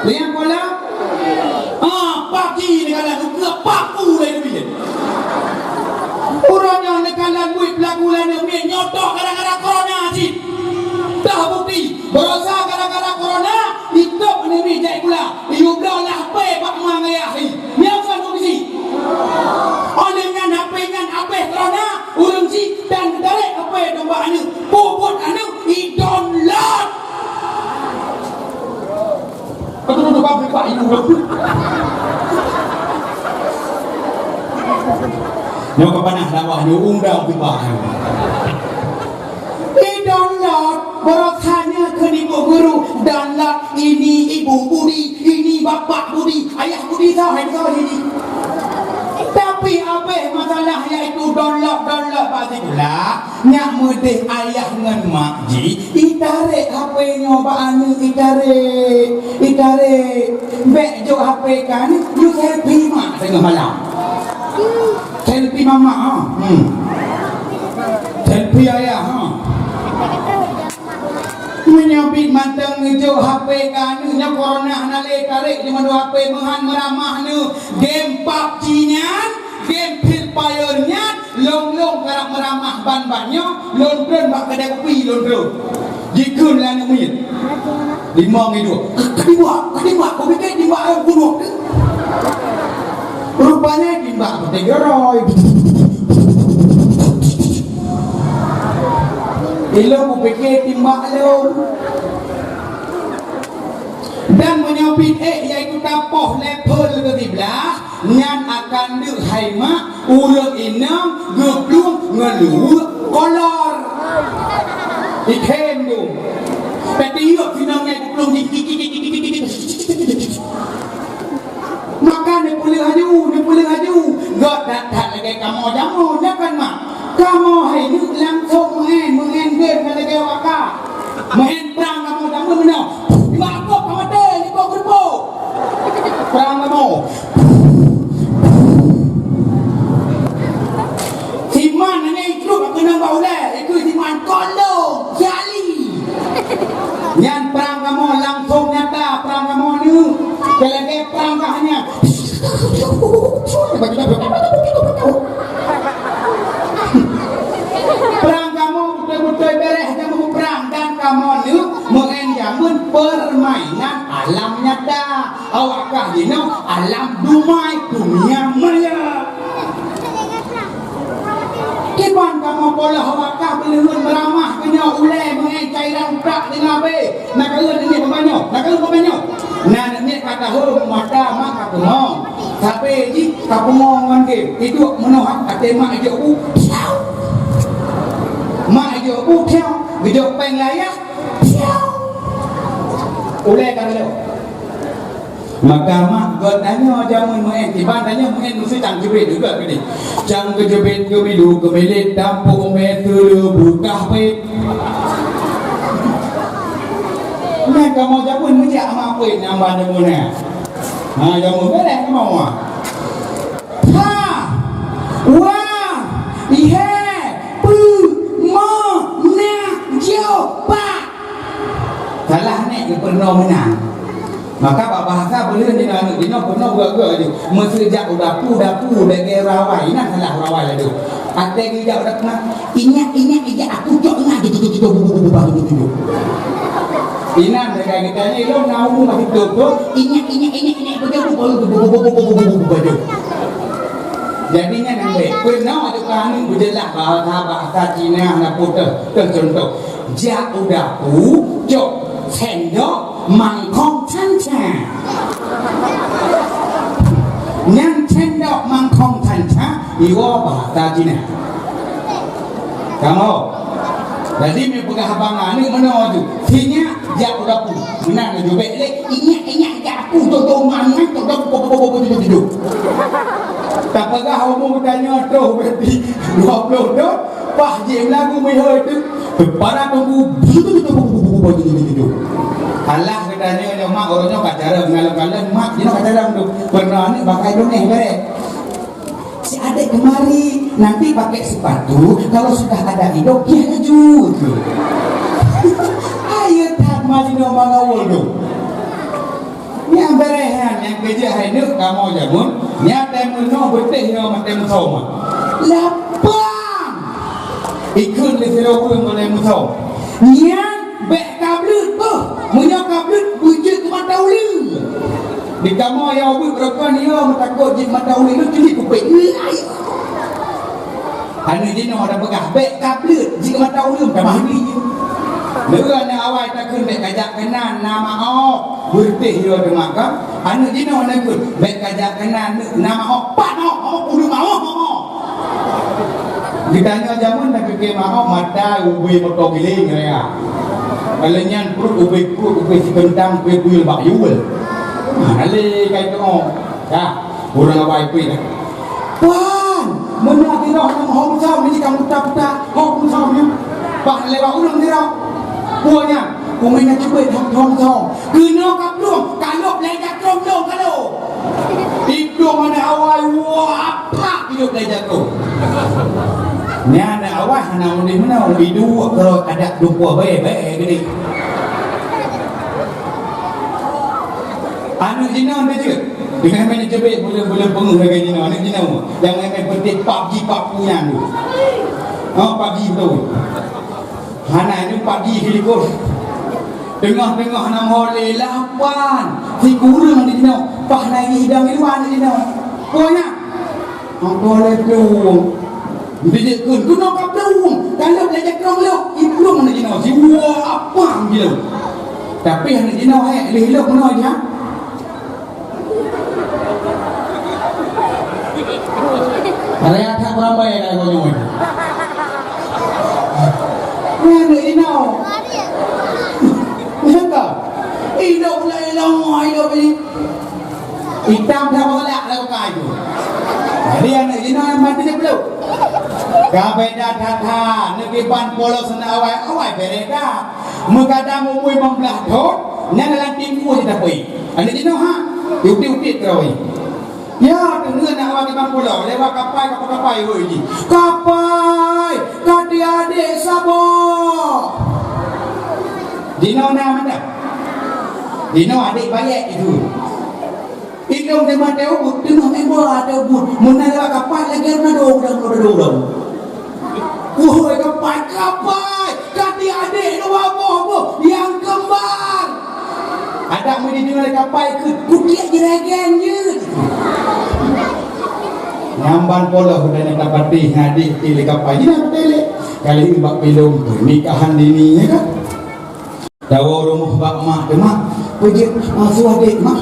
Lihat pola. Ah, PUBG ni kalau lu ke paku lah itu dia. Urang yang nekalan duit pelaku lain yang nyotok gara-gara corona cit. Dah bukti, baroesa gara-gara corona, ikut aneuk miet jak sikula. Yue bloe lah H P bak ma ngon ayah jih. Nyan kon kondisi. Óh lheueh nyan H P nyan abéh corona, ureueng jih dan geutarek H P dong bak aneuk. Peue buet aneuk, i download. Betul tu bang, bang, ibu. Nyoe ka panas dakwah nyoe, undang tu bang. I download, baroesa nyoe keu ibu guru, download ini ibu Budi, ini bapak Budi, ayah Budi, soe hai soe ini. Tapi abéh masalah yaitu download, download bak sikula, nyak meudeh ayah ngon mak jih, itarek H P nyoe bak aneuk, itarek, itarek. Bèk jok H P ka aneuk, yue selfie mak teungoh malam. Selfie mama, ha. Hmm. Selfie ayah, ha. Meunyoe bit mantong neujok H P ka aneuk nyoe, corona hana lé tarek, cuma dua H P meuhan meuramah neuh. Game PUBG nyan, game Free Fire nyan, lôn-lôn karap meuramah ban-ban nyoe, lôn treun bak keudè kupi, lôn treun. Jikheun lé aneuk miet. Limong iduek. Timbak, timbak, kupike timbak lôn bunoh. Rupanya timbak peuté geurôi. Ilôn kupike timbak lôn. Dan meunyoe bit ék, yaitu tapoh level keu siblah, nyan akan deuh hai mak, ureueng inong geuplueng ngon luweuk kolor. Ikhem tu. Tapi yuk sinong nyang geuplueng di. Maka neupeuleueh aju, neupeuleueh aju. Göt that-that lagèe kamoe jameun, nyan kan, mak? Kamoe hai neuk langsông meu'en, meu'en gèt ngon lagèe waka. Meu'en prang kamoe jameun meunoe. Bak kop ka maté, likot geureupo. Prang kamoe. Siman hana itrok keunong bak ulèe, ikheun siman kolong, siali. Nyan prang kamoe langsông nyata, prang kamoe nyoe. Keu lagèe prang kah nyan. Prang kamoe beutôi-beutôi bèrèh jameun prang dan kamoe nyoe meu'en jameun permainan alam nyata. Awak kah jinoe alam dumai, dunia maya. Kiban kamoe poh lheueh awak kah beuleuheun meuramah keu nyoe ulèe meu'en cairan utak teungoh abéh. Na kalon aneuk miet bak nyoe, na kalon bak nyoe. Na aneuk miet ka tahom mata mak ka peungong. Sabé jih ka peungong ngon Iduek meunoh até mak ijok bu, piau. Mak ijok bu, piau. Geujok péng layah, piau. Ulée ka lheueh. Maka mak geutanyoe jameun meu'en, kiban tanyoe meu'en meuseuti cang jeubit juga geude. Cang keujeubit keumilu keumilet tampok mé teuleu bukah pét. Nyan kamoe jameun meujak mak pét nyang ban jameun nyan. Ha, jameun beureh kamoe. Pha, wa, ihé, peu, mo, na, jo, pa. Salah nek geupeurunoe meunan. Maka bak bahasa beuleuen di aneuk jinoe peurunoe geuh-geuh aju. Meuseuti jak u dapu, dapu lagée rawai, inan salah rawai laju. Até geujak u dapu na, inyak, inyak, ijak aku cok inyak, gitu, gitu, gitu, bu, bu, bu, bu, bu, bu, bu. Inan sagai geutanyoe ilong na umu masih tutup, inyak, inyak, inyak, inyak, betul, bu, bu, bu, bu, bu, bu, bu, bu, bu, bu, bu. Jadi nyan ambek, peurunoe aju keu aneuk beujeulaih bahasa-bahasa Cina na putôh, teuh contoh. Jak u dapu, cok sendok, mangkong, canca. Nyan sendok, mangkong, canca, iwoe bahasa Cina. Kamoe. Jadi, meu peugah abang aneuk meunoe tu, sinyak jak u dapu. Meunan laju bék lé, inyak, inyak jak aku, tu, tu, mangat, tu, tu, tu, tu, tu, tu, tu, tu. Tapeugah umu tanyoe troh berarti dua puluh thon, pah jih lagu meuhôi tu. Para tunggu. Alah geutanyoe nyoe mak, ureueng nyoe ka carông, ngalon-ngalon mak, jinoe ka carông tu. Peurunoe aneuk pakai donéh bareh. Si adek kemari, nanti pakai sepatu, kalau sudah ada hidup, dia laju tu. Ayo that mari no mangawul tu. Nyang berehan, nyang kerja hai neuk kamoe jamun, nyata meunoe beuteh nyoe mantong musoma. Lapang! Ikheun lé sidroe ureueng ngon lé musoma. Nyan bék ka bleuet beuh, meunyoe ka bleuet, beujeuet keu mata uleue. Di kamoe nyang ubit beureukan nyoe meutakot jeuet mata uleue, lôn teuliek kupéng. Aneuk jinoe ada peugah, bék ka bleuet, jeuet keu mata uleue, tamah ni. Leueh aneuk awai takheun bék kajak keunan, na maoh. Beuteh yo teumakot. Aneuk jinoe neukheun, bék kajak keunan, na maoh, pat maoh, maoh, kudu maoh, maoh. Geutanyoe jameun tapike maoh mata ubé moto giléng raya. Kalau nyan pruet ubé pruet, ubé sikeuntang, ubé buyul bak yul. Nah, lé kai teuoh. Dah, ureueng awai pih dah. Wan, meunan tinoh nyang hom sam ni ka muta-muta, hom sam ni. Bah lewat ureueng nira. Buah nyan, kumai na cubai hom sam. Keunoe ka plueng, ka lhôh belajar trom dong ka lhôh. Idong aneuk awai, wah, apak idong belajar trom. Nyan aneuk awai hana udeh meunan, idong keu adat dum pue bae, bae geude. Aneuk jinoe anda jeuet. Dengan main jebek bulan-bulan peungeuh lagèe jinoe, aneuk jinoe. Nyang main-main penting PUBG, PUBG nyan tu. Ha, PUBG betul. Hana nyoe PUBG di likot. Teungoh-teungoh nam ho lé lapan. Sikureueng di jinoe. Pah na hidang di luwa di jinoe. Pokoknya, Mangko lé plueng. Dijeuet kheun, keunoe ka plueng. Ka lhôh lé jakrong lhôh. Iplueng aneuk jinoe. Siwoe apam jinoe. Tapi aneuk jinoe, eh, lheuh lhôh keunoe jih, ha? Raya that beurangbai ka lagèe nyoe. Nyan aneuk jinoe. Nyan ka. Idop lé ilong, idop lé. Itam that beuralak lam kai tu. Jadi aneuk jinoe nyang mati dia belum. Ka beda that-that, neukiban polos aneuk awai, awai beda that. Meukadang umui limong blaih thon, nyan dalam timu je tapi. Aneuk jinoe ha, utit-utit terawai. Ya, tu ngon aneuk awai kiban polos, lewat kapai, kapai-kapai, woi ji. Kapai, kati adek saboh. Jinoe na mantap. Jinoe adek bayek itu. Idong teuma teuh ubit, teungoh meuba teuh ubit. Meunan lewat kapai lagèe nado udang, nado udang. Woe kapai, kapai, kati adek dua boh boh nyang kembar. Adak meudi deungoe lé kapai keu kutiek jeuregang jeuet. Nyang ban polos udah nyang ka patéh ngadek lé kapai. Jinak patéh lé. Kali ini bak pilong tu nikahan dini ya kan? Tawoe rumoh bak mak teuh, "Mak, Peujeuet, ah, su adék, Mak.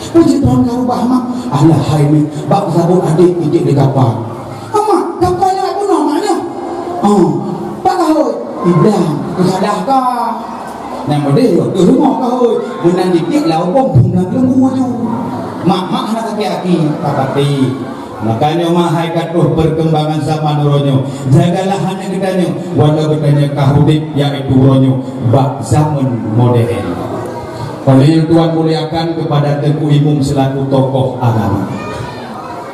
Peujeuet droen ka rubah, Mak. Alah hai Mi, bak sabot adék ijeuet di kapa. Ah, Mak, kapa nyang bunoe, Mak, nyoe? Oh, bak kahôi. Ibrang, keusalah ka. Nyang meudeh yoh teuh rumoh kahôi. Meunan dikit lau bom bom lam leumbu aju. Mak, Mak hana sakét até, ka pati. Makanya, mahai ka troh perkembangan zaman uroe nyoe, jagalah aneuk geutanyoe, walau geutanyoe ka udép, yaitu uroe nyoe bak zaman modern. Oleh nyan, Tuan muliakan kepada Teungku Imum selaku tokoh agama.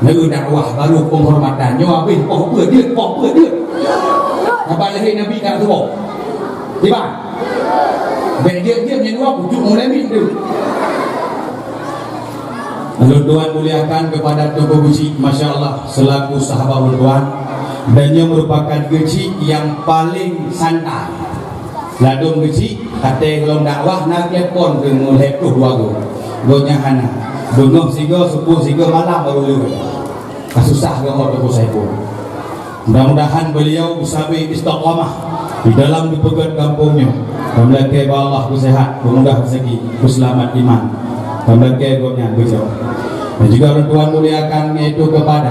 Neu dakwah baru penghormatan, nyoe habéh poh peue jeuet, poh peue jeuet. Saban lahé Nabi ka tuwoe. Tiba. Bèk jeuet-jeuet nyan dua pucuk mulai mit tu. Lôn tuan muliakan kepada Teungku Geuchik, masya Allah, selaku sahabat ulôn tuan. Dan nyoe merupakan Geuchik yang paling santai. Ladôm Geuchik, até gohlom dakwah na telepon keu meulhèe ploh dua goe. Goe nyan hana. Beungoh sigoe, suboh sigoe, malam baru lheueh. Ka susah geuh Teungku Saiful. Mudah-mudahan beliau sabé istiqamah di dalam geupeugöt gampông nyoe. Tameulakèe bak Allah beuseuhat, beumudah rezeki, beuseulamat iman. Tameulakèe gobnyan beujaweueb. Dan juga ulôn tuan muliakan, yaitu kepada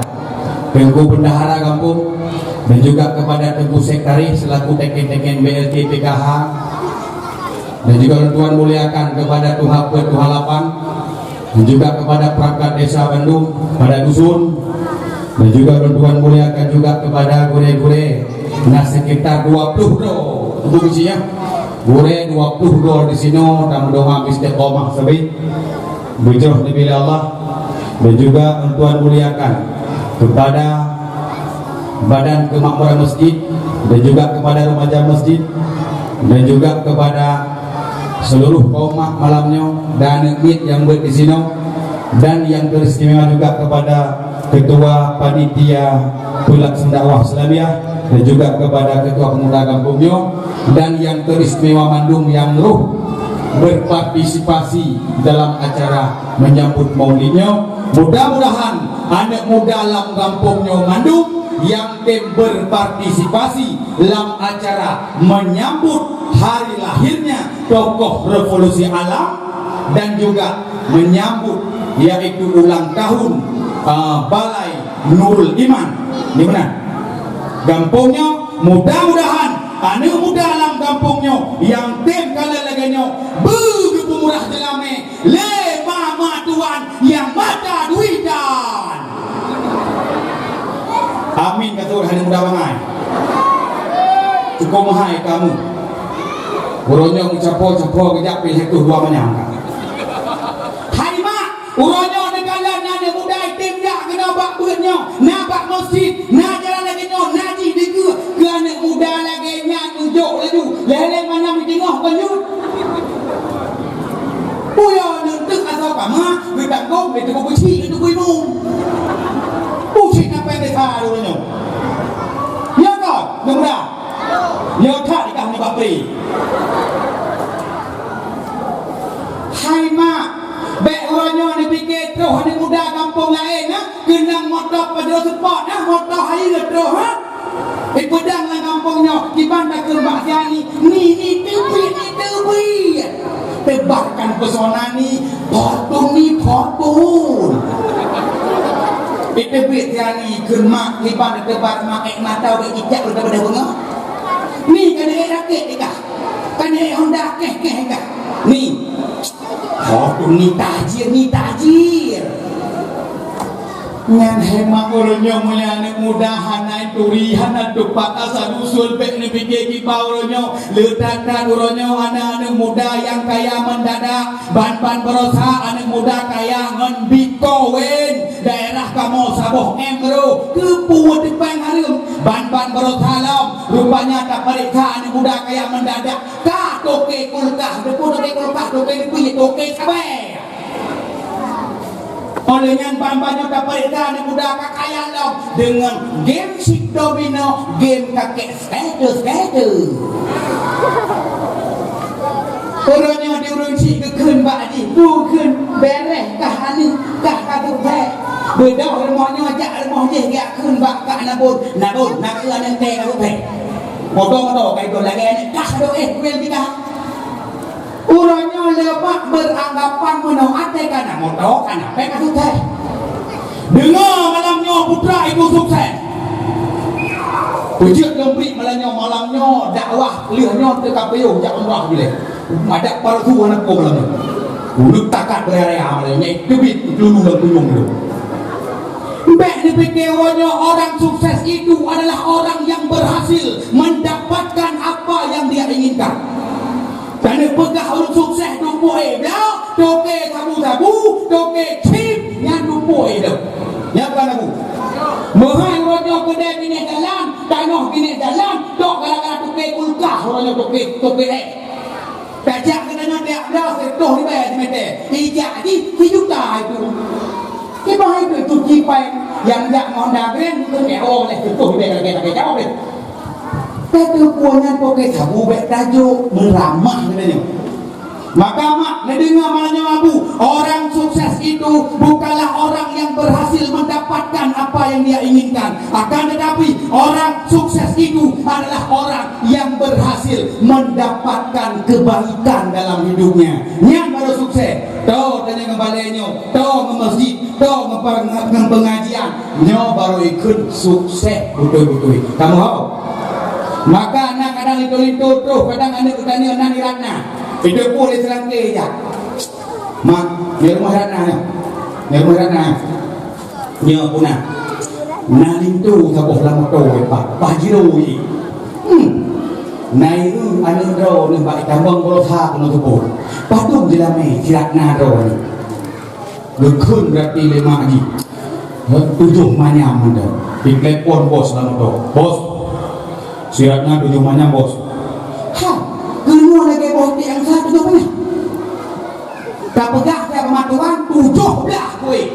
Teungku Bendahara Gampông dan juga kepada Teungku Sekretaris selaku teken-teken B L T P K H. Dan juga ulôn tuan muliakan kepada tuha peuet, tuha lapan, dan juga kepada perangkat desa bandum, pada dusun, dan juga ulôn tuan muliakan juga kepada gurèe-gurèe, na sekitar dua ploh droe, untuk isi ya, gurèe dua ploh droe di sinoe, dan meudoa istiqamah sabé. Beujroh neubi lé Allah, dan juga ulôn tuan muliakan kepada Badan Kemakmuran Masjid dan juga kepada remaja masjid dan juga kepada seluruh kaum mak malam nyoe dan aneuk miet nyang beuet di sinoe, dan yang teristimewa juga kepada Ketua Panitia Pelaksana Dakwah Islamiyah dan juga kepada Ketua Pemuda Gampông nyoe. Dan yang teristimewa mandum nyang roh berpartisipasi dalam acara menyambut maulid nyoe. Mudah-mudahan aneuk muda lam gampông nyoe mandum nyang tem berpartisipasi lam acara menyambut hari lahirnya tokoh revolusi alam dan juga menyambut yaitu ulang tahun, ah, Balai Nurul Iman. Di mana? Gampông nyoe, mudah-mudahan aneuk muda lam gampông nyoe nyang tem kalon lagèe nyoe beu geupeumurah jeulamèe lé mama tuan nyang mata duitan. Amin, ka tuan aneuk muda bangai. Cukup mahai kamu. Uroe nyoe meucapo-capo geujak pih hetoh dua manyang ka. Hai mak, uroe nyoe neukalon aneuk muda item jak keunoe bak beuet nyoe, na bak meuseujid, na jalan lagèe nyoe, na jih dikeue keu aneuk muda lagèe nyan neujok laju. Lhèe-lhèe manyang diteungoh kon jeuet. Puyoe neuk teuk asoe kama geutanggong lé Teungku Geuchik, lé Teungku Imum. Pucit na péng desa uroe nyoe. Nyoe kon, aneuk muda. Nyoe that nikah nibak pri. Hai mak, bèk uroe nyoe neupike troh aneuk muda gampông laén, ha? Keunong moto Pajero Sport, ha? Moto hai le troh, ha? Ipeudang lam gampông nyoe, kiban takheun bak si ani, ni, ni teubiet, ni teubiet. Tebarkan pesona ni, Fortun ni, Fortun. Iteubiet si ani kheun mak, kiban teubar mak, ék mata wék cicak udah pada beungoh. Ni kan ék rakét dikah. Kan ék Honda kéh-kéh kah. Ni. Fortun ni tajir, ni tajir. Nyan hemat uroe nyoe meunyoe aneuk muda hana turi, hana tupat asal usul, bèk neupike kiban uroe nyoe. Le that-that uroe nyoe aneuk-aneuk muda nyang kaya mendadak, ban-ban baroesa aneuk muda kaya ngon Bitcoin. Daerah kamoe saboh M ro, keupeue teupeng hareuem, ban-ban baroesa lom. Rupanya tapareksa aneuk muda kaya mendadak. Ka toke kulkas, deungon toke kulkas, toke leupie, toke sabé. Oleh nyan ban-ban nyoe tapareksa aneuk muda ka kaya lom deungon game sik domino, game kakek sketer-sketer. Uroe nyoe di ureueng sik geukheun bak jih, bukheun bereh kah aneuk kah ka geuphèk. Beudôh rumoh nyoe jak rumoh jih geukheun bak kak nabon, nabon, nakeuh aneuk tée ka geuphèk. Moto-moto ka idong lagèe aneuk kah doh éh kuel tikah. Uroe nyoe Leubeh beranggapan meunoe até kana moto, kana péng ka sukses. Deungoe malam nyoe putra ibu sukses. Peujeuet lôn bri malam nyoe, malam nyoe dakwah lheueh nyoe teuka piôh jak umrah bileh. Madak palsu hana ko malam nyoe. Uleuk takat beuraya malam nyoe, teubiet keululu lam kunyong tu. Bèk neupike uroe nyoe orang sukses itu adalah orang yang berhasil mendapatkan apa yang dia inginkan. Taneuk peugah ureueng sukses tumpôk éh blah, toke sabu-sabu, toke chip, nyan tumpôk éh deuh. Nyan bukan lagu. Meuhai uroe nyoe keudè binéh dalam, tanoh binéh dalam, tok gara-gara toke kulkah uroe nyoe toke, toke éh. Tajak keunan tiep blah siratoh ribèe simeter. Ijak jih sijuta itu. Kiban hai keu cuci pai nyang jak ngon dageng keu nyoe leh tutoh bèk lagèe-lagèe jaweueb leh. Tateupeue nyan toke sabu bèk tajok meuramah geutanyoe. Maka mak, neudeungoe malam nyoe Abu, orang sukses itu bukanlah orang yang berhasil mendapatkan apa yang dia inginkan. Akan tetapi, orang sukses itu adalah orang yang berhasil mendapatkan kebaikan dalam hidupnya. Nyan baru sukses. Toh tanyong ngon balè nyoe, toh ngon masjid, toh ngon per-, ngon pengajian. Nyoe baru ikheun sukses beutôi-beutôi. Kamu tahu? Maka na kadang linto-linto troh, kadang aneuk geutanyoe nan di Ratna. Itu pun di Serangke jak. Mak, di rumah Ratna nyoe. Di rumah Ratna nyoe. Nyoe puna. Na linto saboh lam moto, Pak. Pajero jih. Hmm. Na ieu aneuk droeneuh bak itambong bolosa keunoe teupot. Padum jeulamé si Ratna droeneuh. Geukheun berarti lé mak jih. Tujoh manyam mantong. Ditelepon bos lam moto. "Bos, si Ratna tujoh manyam, Bos." "Ha, keunoe lagèe bos tiang sa tujoh manyam?" Tapeugah siat pematuan tujoh blah kueh.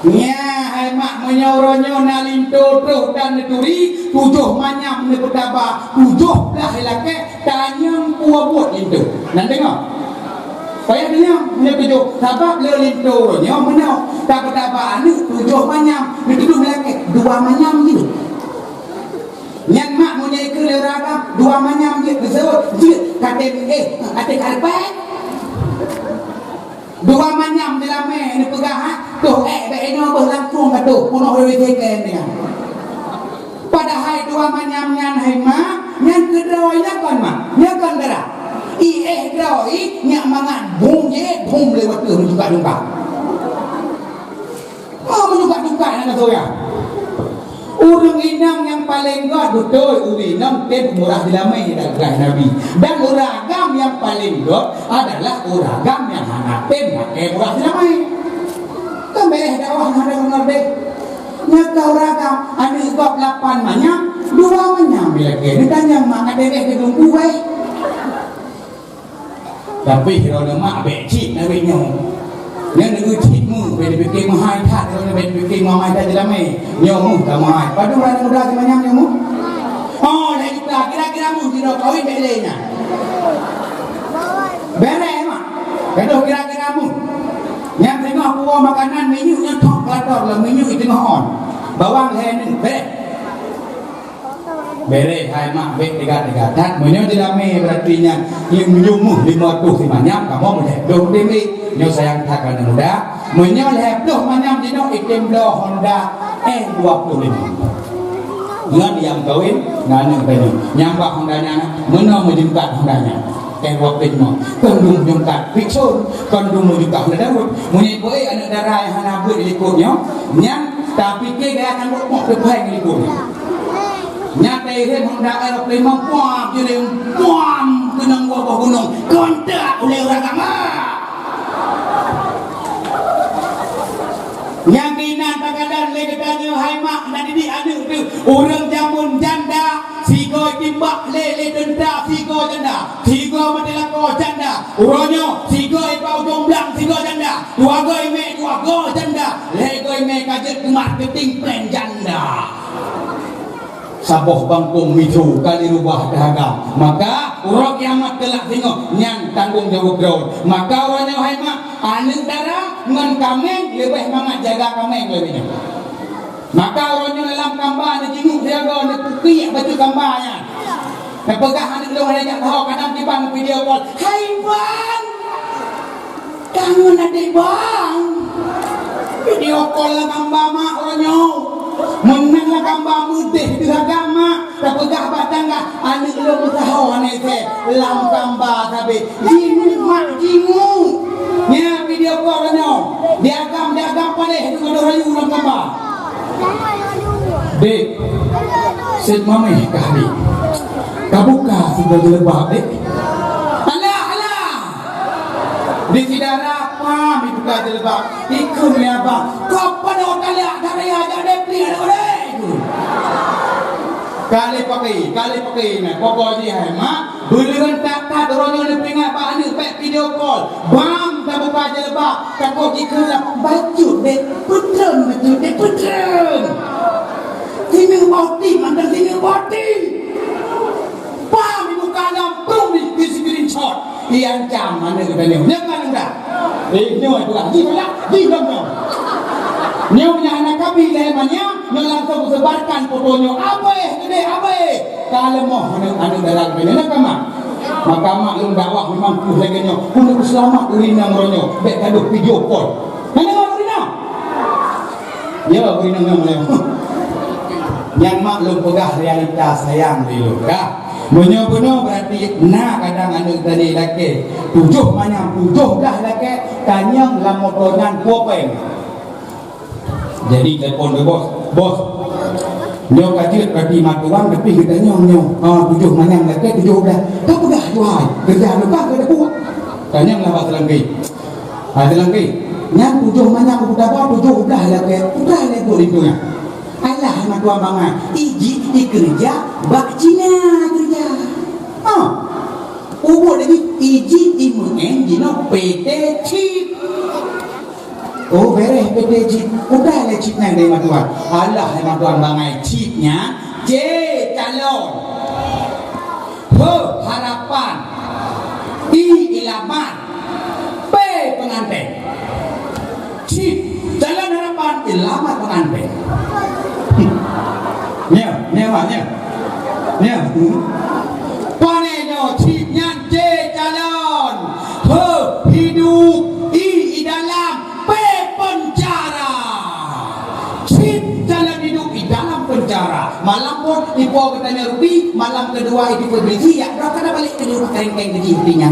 Nyan hai mak, meunyoe uroe nyoe na linto troh dan neuturi, tujoh manyam neupeutaba, tujoh blah ilakèe, tanyong peue buet linto. Nan deungoe. Payah deungoe, meunyoe tujoh, sabab lé linto uroe nyoe meunoe, tapeutaba aneuk tujoh manyam, neutudôh ilakèe, dua manyam jih. Nyan mak meunyoe ikheun lé ureueng agam, dua manyam jeuet geuseuôt, jeuet ka tem éh, até karpet. Dua manyam jeulamé neupeugah, ha, toh éh bèk inoe beuh langsung ka toh, peunoh W C K nyan. Padahai dua manyam nyan hai mak, nyan keu droe nyan kon mak, nyan kon dara. I éh droe i nyak mangat bum jih, bum lewat tu meujungkak-jungkak. Oh, meujungkak-jungkak nyang ka soya. Ureueng inong nyang paleng gèt beutôi ureueng inong tem murah jeulamé, dan kheun Nabi. Dan ureueng agam nyang paleng gèt adalah ureueng agam nyang hana tem lakèe murah jeulamé. Kan bèk dakwah hana deungoe deh. Nyang ka ureueng agam, aneuk gob lapan manyam, dua manyam ilakèe. Neutanyong mak, ka deh deh geudong kueh. Tapi droeneuh mak bèk cit nabit nyoe. Nyan nyoe cit mu, bèk dipike meuhai that, droeneuh bèk dipike meuhai that jeulamé. Nyoe mu ka meuhai. Padum aneuk muda si manyam nyoe mu? Oh, lhèe juta, kira-kira mu sidroe kawin bèk lé nyan. Bèrèh mak. Gadoh kira-kira mu. Nyan teungoh puwoe makanan minyeuk nyan thok kelator lam minyeuk teungoh on. Bawang lhèe nyoe, bèrèh. Bèrèh hai mak bèk teuga-teuga that. Meunyoe jeulamé berarti nyan, meunyoe meuh limong reutôh si manyam, kamoe meulhèe ploh teumbèk. Nyoe sayang that keu aneuk muda. Meunyoe lhèe ploh manyam jinoe, item bloe Honda S dua puluh lima. Ngon nyang kawin ngon aneuk tanyoe. Nyang bak Honda nyan, meunoe meujungkat Honda nyan. S dua puluh lima. Kon dum meujungkat Vixion, kon dum meujungkat Honda Daud. Meunyoe ibu, eh, aneuk dara nyang hana beuet di likot nyoe, nyan tapike gaya tanggong moh teupai di likot nyoe. Nyang teuhém Honda L lima puam, jadi puam keunong bawah gunong, kontak ulèe ureueng agam. Nyang keunan tagadan lé geutanyoe hai mak, na didik aneuk teuh, ureueng jameun janda, sigoe timbak lé, lé teuntra, sigoe janda, sigoe maté lakoe janda. Uroe nyoe, sigoe bak ujong blang, sigoe janda, dua goe mè, dua goe janda, lhèe goe mè ka jeuet keu marketing plan janda. Saboh bangkong mitho ka lheuh rubah dahagam. Maka, uroe kiamat teulak singoh, nyan tanggong jaweueb droe. Maka, uroe nyoe hai mak, aneuk dara ngon kaméng leubeh mangat jaga kaméng lé nyoe. Maka, uroe nyoe lam kamba neujinguk siaga, neupukiek bacut kamba nyan. Neupeugah aneuk lôn hana jak saho, kadang kiban video call, "Hai, Wan!" Tangan adik bang. Video call lam gamba mak uroe nyoe. Meunan lam gamba meudeh di agama. Tapeugah bak tangga, aneuk lôn meusaho aneuk se lam gamba sabe. Jimu mak jimu. Nya video call uroe nyoe. Diagam, diagam paleh tu keuneuk rayu lam gamba. Dek, seb mameh kah, Dek? Kabuka sidroe jilbab, Dek. Alah, alah. Di sidara pam dibuka jilbab. Ikheun lé abang. Kau pada otak liat darah ya, jak depli ada orang itu. Kali pakai, kali pakai nah. Pokok jih hai mak. Buleuen that-that uroe nyoe neupeuingat bak aneuk bèk video call. Bang tabuka jilbab, takot jikheun lam bacut deh, peutreun bacut deh, peutreun. Sineuk boti, mantong sineuk boti. Bang dibuka lam prung di, di screenshot. Iancam aneuk geutanyoe. Nyan kan udah. Eh, nyoe tu lah. Jih lah, jih dong nyoe. Nyoe nyang hana kabi lé manyang, nyoe langsung sebarkan foto nyoe. Abéh geude, abéh. Ka leumoh aneuk, aneuk dara geutanyoe. Nyan ka mak. Maka mak lôn dakwah memang keuh lagèe nyoe. Keuneuk seulamat ureueng inong uroe nyoe, bèk gadôh video call. Nyan deungö ureueng inong? Ya, ureueng inong nyoe mulai. Nyan mak lôn peugah realita sayang lé lôn, ka. Meunyoe bunoe berarti na kadang aneuk tadi lakèe tujoh manyang tujoh blah lakèe, tanyong lam moto nyan dua péng. Jadi telepon keu bos, "Bos, nyoe ka jeuet roti mak tuan, tapi geutanyong nyoe, ha, tujoh manyang lakèe tujoh blah." Ka peugah tuan, keureuja lumpah ka dapat. Tanyong lah bak seulangké. Ha, seulangké, nyan tujoh manyang peue taba tujoh blah lakèe, peue lé buet linto nyan? Alah, mak tuan bangai, ijih ikeureuja bak Cina keureuja. Ha. Ubot lagi, ijih imeu'en jinoe P T Chip. Oh, bereh P T Chip. Udah lé chip nyan dari mak tuan. Alah, mak tuan bangai chip nyan. C, calon. H, harapan. I, ilamat. P, pengantin. Chip, calon harapan, ilamat pengantin. Nyoe, nyoe, Mak, nyoe. Nyoe. Pane nyoe, chip nyan C, calon. H, hidup. I, i dalam. P, penjara. Chip calon hidup i dalam penjara. Malam pun ipo geutanyoe rugi, malam kedua itu polisi, ya, berapa dah balik ke rumah kerengkeng ke chip nyan.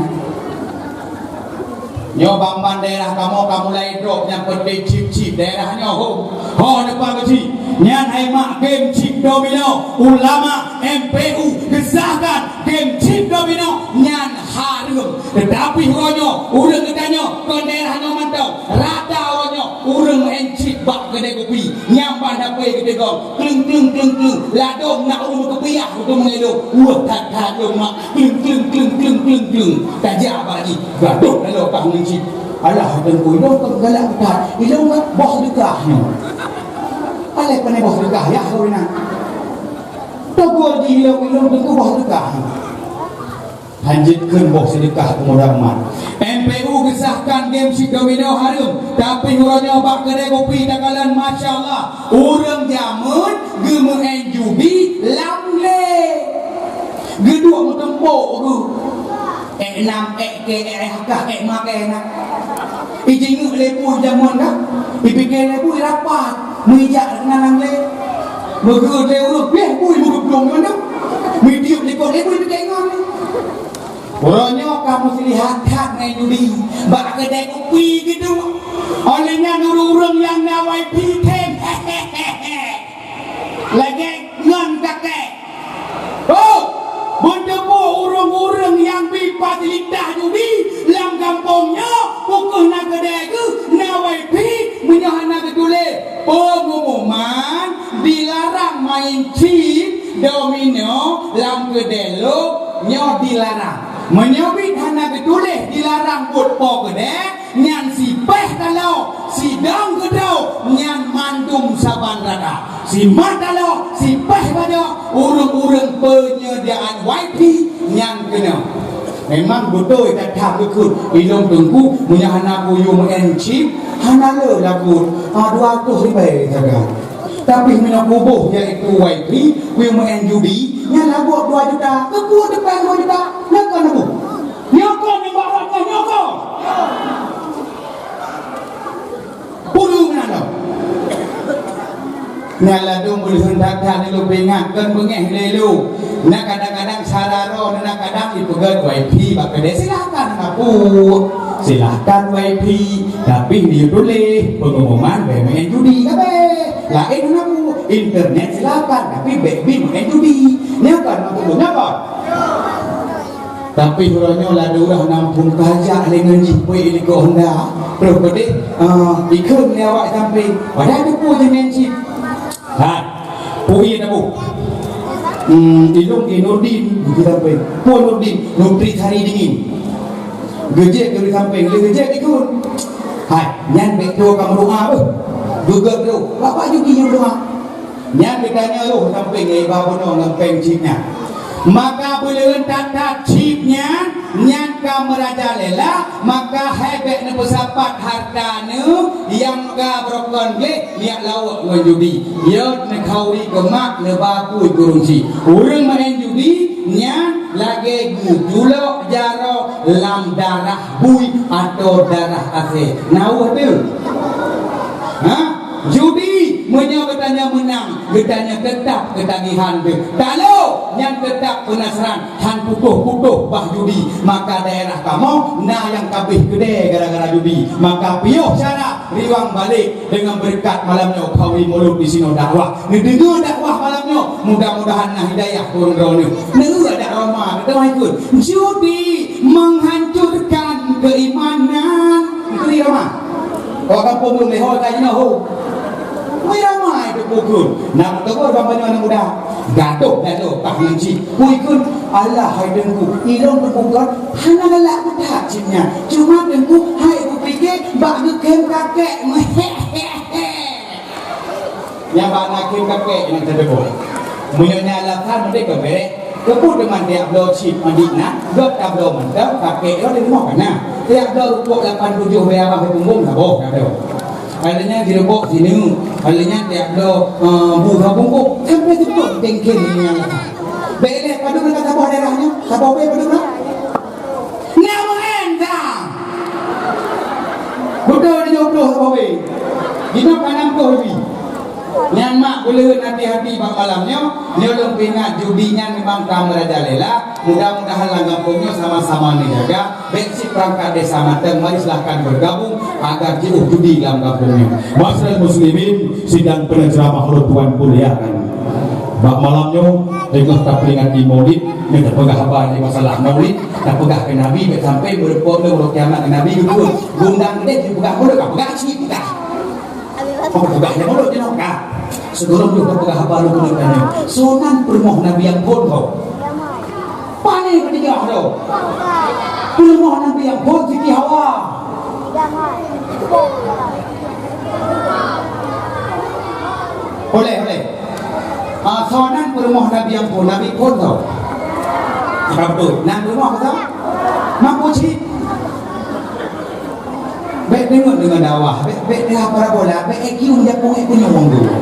Nyoe ban-ban daerah kamoe ka mulai drop nyang penting chip-chip daerah nyoe ho. Ho depan keuchik. Nyan hai mak game chip domino, ulama M P U gesahkan game chip domino nyan hareuem. Tetapi uroe nyoe ureueng geutanyoe kon daerah nyoe mantong rata uroe nyoe ureueng main chip bak keudè kupi. Nyang ban hapé geuteugong, kleueng, kleueng, kleueng, kleueng. Ladôm na ureueng meukeupiyah untuk meungeulong. Wah, that-that lôn mak. Kleueng, kleueng, kleueng, kleueng, kleueng, kleueng. Tajak bak jih. Gadoh lalu ka ngon cit. Alah, teungku, ilong ka galak that. Ilong ka boh seudeukah nyoe. Alah, pane boh seudeukah, yah, kau ingat. Togol jih ilong, ilong teungku boh seudeukah nyoe. Hanjeuet kheun boh seudeukah peumuda umat. M P U gesahkan game chip domino hareuem, tapi uroe nyoe bak keudè kupi takalon, masya Allah, ureueng jameun geumeu'en judi lam lé. Geuduek meutumpôk geuh. Ék nam, ék kée, ék hakah, ék makée na. Ijingeuk lé bui jameun ka, ipike lé bui rapat, meujak keunan lam lé. Meugeuh lé ureueng, beh bui meugeublong nyoe na. Meutiep likot lé bui pike ngon. Uroe nyoe ka meuseulihat that ngon judi, bak keudè kupi geuduek. Óh lheueh nyan ureueng-ureueng nyang na wifi them. Lagèe ngon kakek. Oh, beuteupeue ureueng-ureueng nyang bi fasilitas judi lam gampông nyoe, peu kheueh na keudè geuh, na wifi, meunyoe hana geutuléh peungumuman dilarang main chip domino lam keudè lôn, nyoe dilarang. Meunyoe bit hana geutuléh dilarang buet po keudè, nyan sipéh taloe, sidang keudroe, nyan mandum saban rata. Simat taloe, sipéh bajoe, ureueng-ureueng penyediaan wifi nyan keunoe. Memang beutôi that-that geukheun, ilong teungku, meunyoe hana kuyue meu'en chip, hana le lagot, ah, dua ratus ribèe sagai. Tapi meunyoe kuboh, yaitu wifi, kuyue meu'en judi, nyan lagot dua juta, keupeue teupang dua juta, nyan kon aku. Nyoe kon nyang bak rot nyoe, nyoe kon. Nyan ladôm beuleuheun that-that lôn peuingat, kon beungéh lé lôn. Na kadang-kadang syedara droe, na kadang jipeugét wifi bak keudè, silahkan, Abu. Silahkan wifi, tapi di tuléh pengumuman bèk main judi, ka bèk. Laén, Abu. Internet silahkan, tapi bèk bi main judi. Nyan kon maksud lôn, nyan kon. Tapi uroe nyoe ladôm ureueng nam phôn kajak lé ngon jih, peuék likot Honda. Troh peudeh, ah, ikheun lé awak sampéng. Padahai teupeu jih nyan cit. Hai, peuék na bu. Hmm, ilôn di Nurdin, di sampéng. Pue Nurdin, Nutrisari dingin. Geujek di sampéng, lé geujek ikheun. Hai, nyan bèk tuwo ka meudoa beuh. Geugét lôn. Bapak judi nyang doa. Nyan geutanyoe rôh sampéng iba bunoe ngon péng cit nyan. Maka beuleuheun that-that cit nyan, nyan ka meurajalela, maka hai bèk neupeusapat hareuta neuh nyang ka beurokon gleh neujak lawok ngon judi. Yo neukhauri keu mak neuba kui kurunci. Ureueng maén judi nyan lagèe geujulok jaroe lam darah bui atau darah asèe. Naweuh teuh. Ha? Judi, meunyoe geutanyoe meunang, geutanyoe teutap keutagihan teuh. Talo, nyan teutap peunasran, han putôh-putôh bah judi. Maka daerah kamoe na nyang ka abéh keudè gara-gara judi. Maka piôh cara riwang balek deungon beureukat malam nyoe khauri mulod disinoe dakwah. Neudeungoe dakwah malam nyoe, mudah-mudahan na hidayah keu ureueng droeneuh. Neueu adak Roma, teuh ikheun. Judi menghancurkan keimanan. Ikheun Roma. Awak gampông lôn lé ho ka jinoe ho. Wai ramai teupeue kheun. Na meuteumé bak banyoe aneuk muda. Gadoh-gadoh pah ngon cit. Peue kheun, "Alah hai Teungku, ilôn teupeu kon hana galak meudat cit nyan. Cuma Teungku hai kupike bak geukhem kakek." Nyang bak na khem kakek nyang teudeungoe. Meunyoe nyan alasan, meudeh ka bèrèh. Keupeue teuma tiep bloe cit mandik na, gob tabloe mantong, kakek nyoe di rumoh ka na. Tiep bloe rukok lapan tujoh bèe abah bèe punggong, saboh ka droe. Ka lheueh nyan jireubok sineuk, ka lheueh nyan tiep bloe, eh, bu saboh bungkôh, sampoe seupôt tengken nyan alasan. Bèk lé padub ka saboh daerah nyoe, saboh bèe padub na. Nyang meu'en ka. Beutôi di jodoh saboh bèe. Jinoe ka nam ploh lebih. Nyan mak beuleuheun hati-hati bak malam nyoe, nyoe lôn peuingat judi nyan memang ka meurajalela. Mudah-mudahan lam gampông nyoe sama-sama neujaga. Bèk cit peurangkat desa mantong, mari silahkan bergabung agar jiôh judi lam gampông nyoe. Masyarakat muslimin, sidang peuneuceramah ulôn tuan muliakan. Bak malam nyoe, teungoh tapeuringati Maulid, nyoe tapeugah haba di masalah Maulid, tapeugah keu Nabi, bèk sampoe meureumpok lé uroe kiamat keu Nabi geupeu. Gundang keudeh jipeugah Maulid, ka peugah cit peugah. Apa peugah nyan Maulid jinoe ka? Sigohlom jeuet tapeugah haba lôn keuneuk tanyong. Soe nan peurumoh Nabi nyang phôn ho? Pane keutigah droe? Peurumoh Nabi nyang phôn Siti Hawa. Oleh, oleh. Ah, soe nan peurumoh Nabi nyang phôn, Nabi phôn soe? Ka beutôi. Nan peurumoh soe? Mampu cit. Bèk deungon-deungon dakwah, bèk, bèk teuhah parabola, bèk I Q meujapong ék punyueng dulu.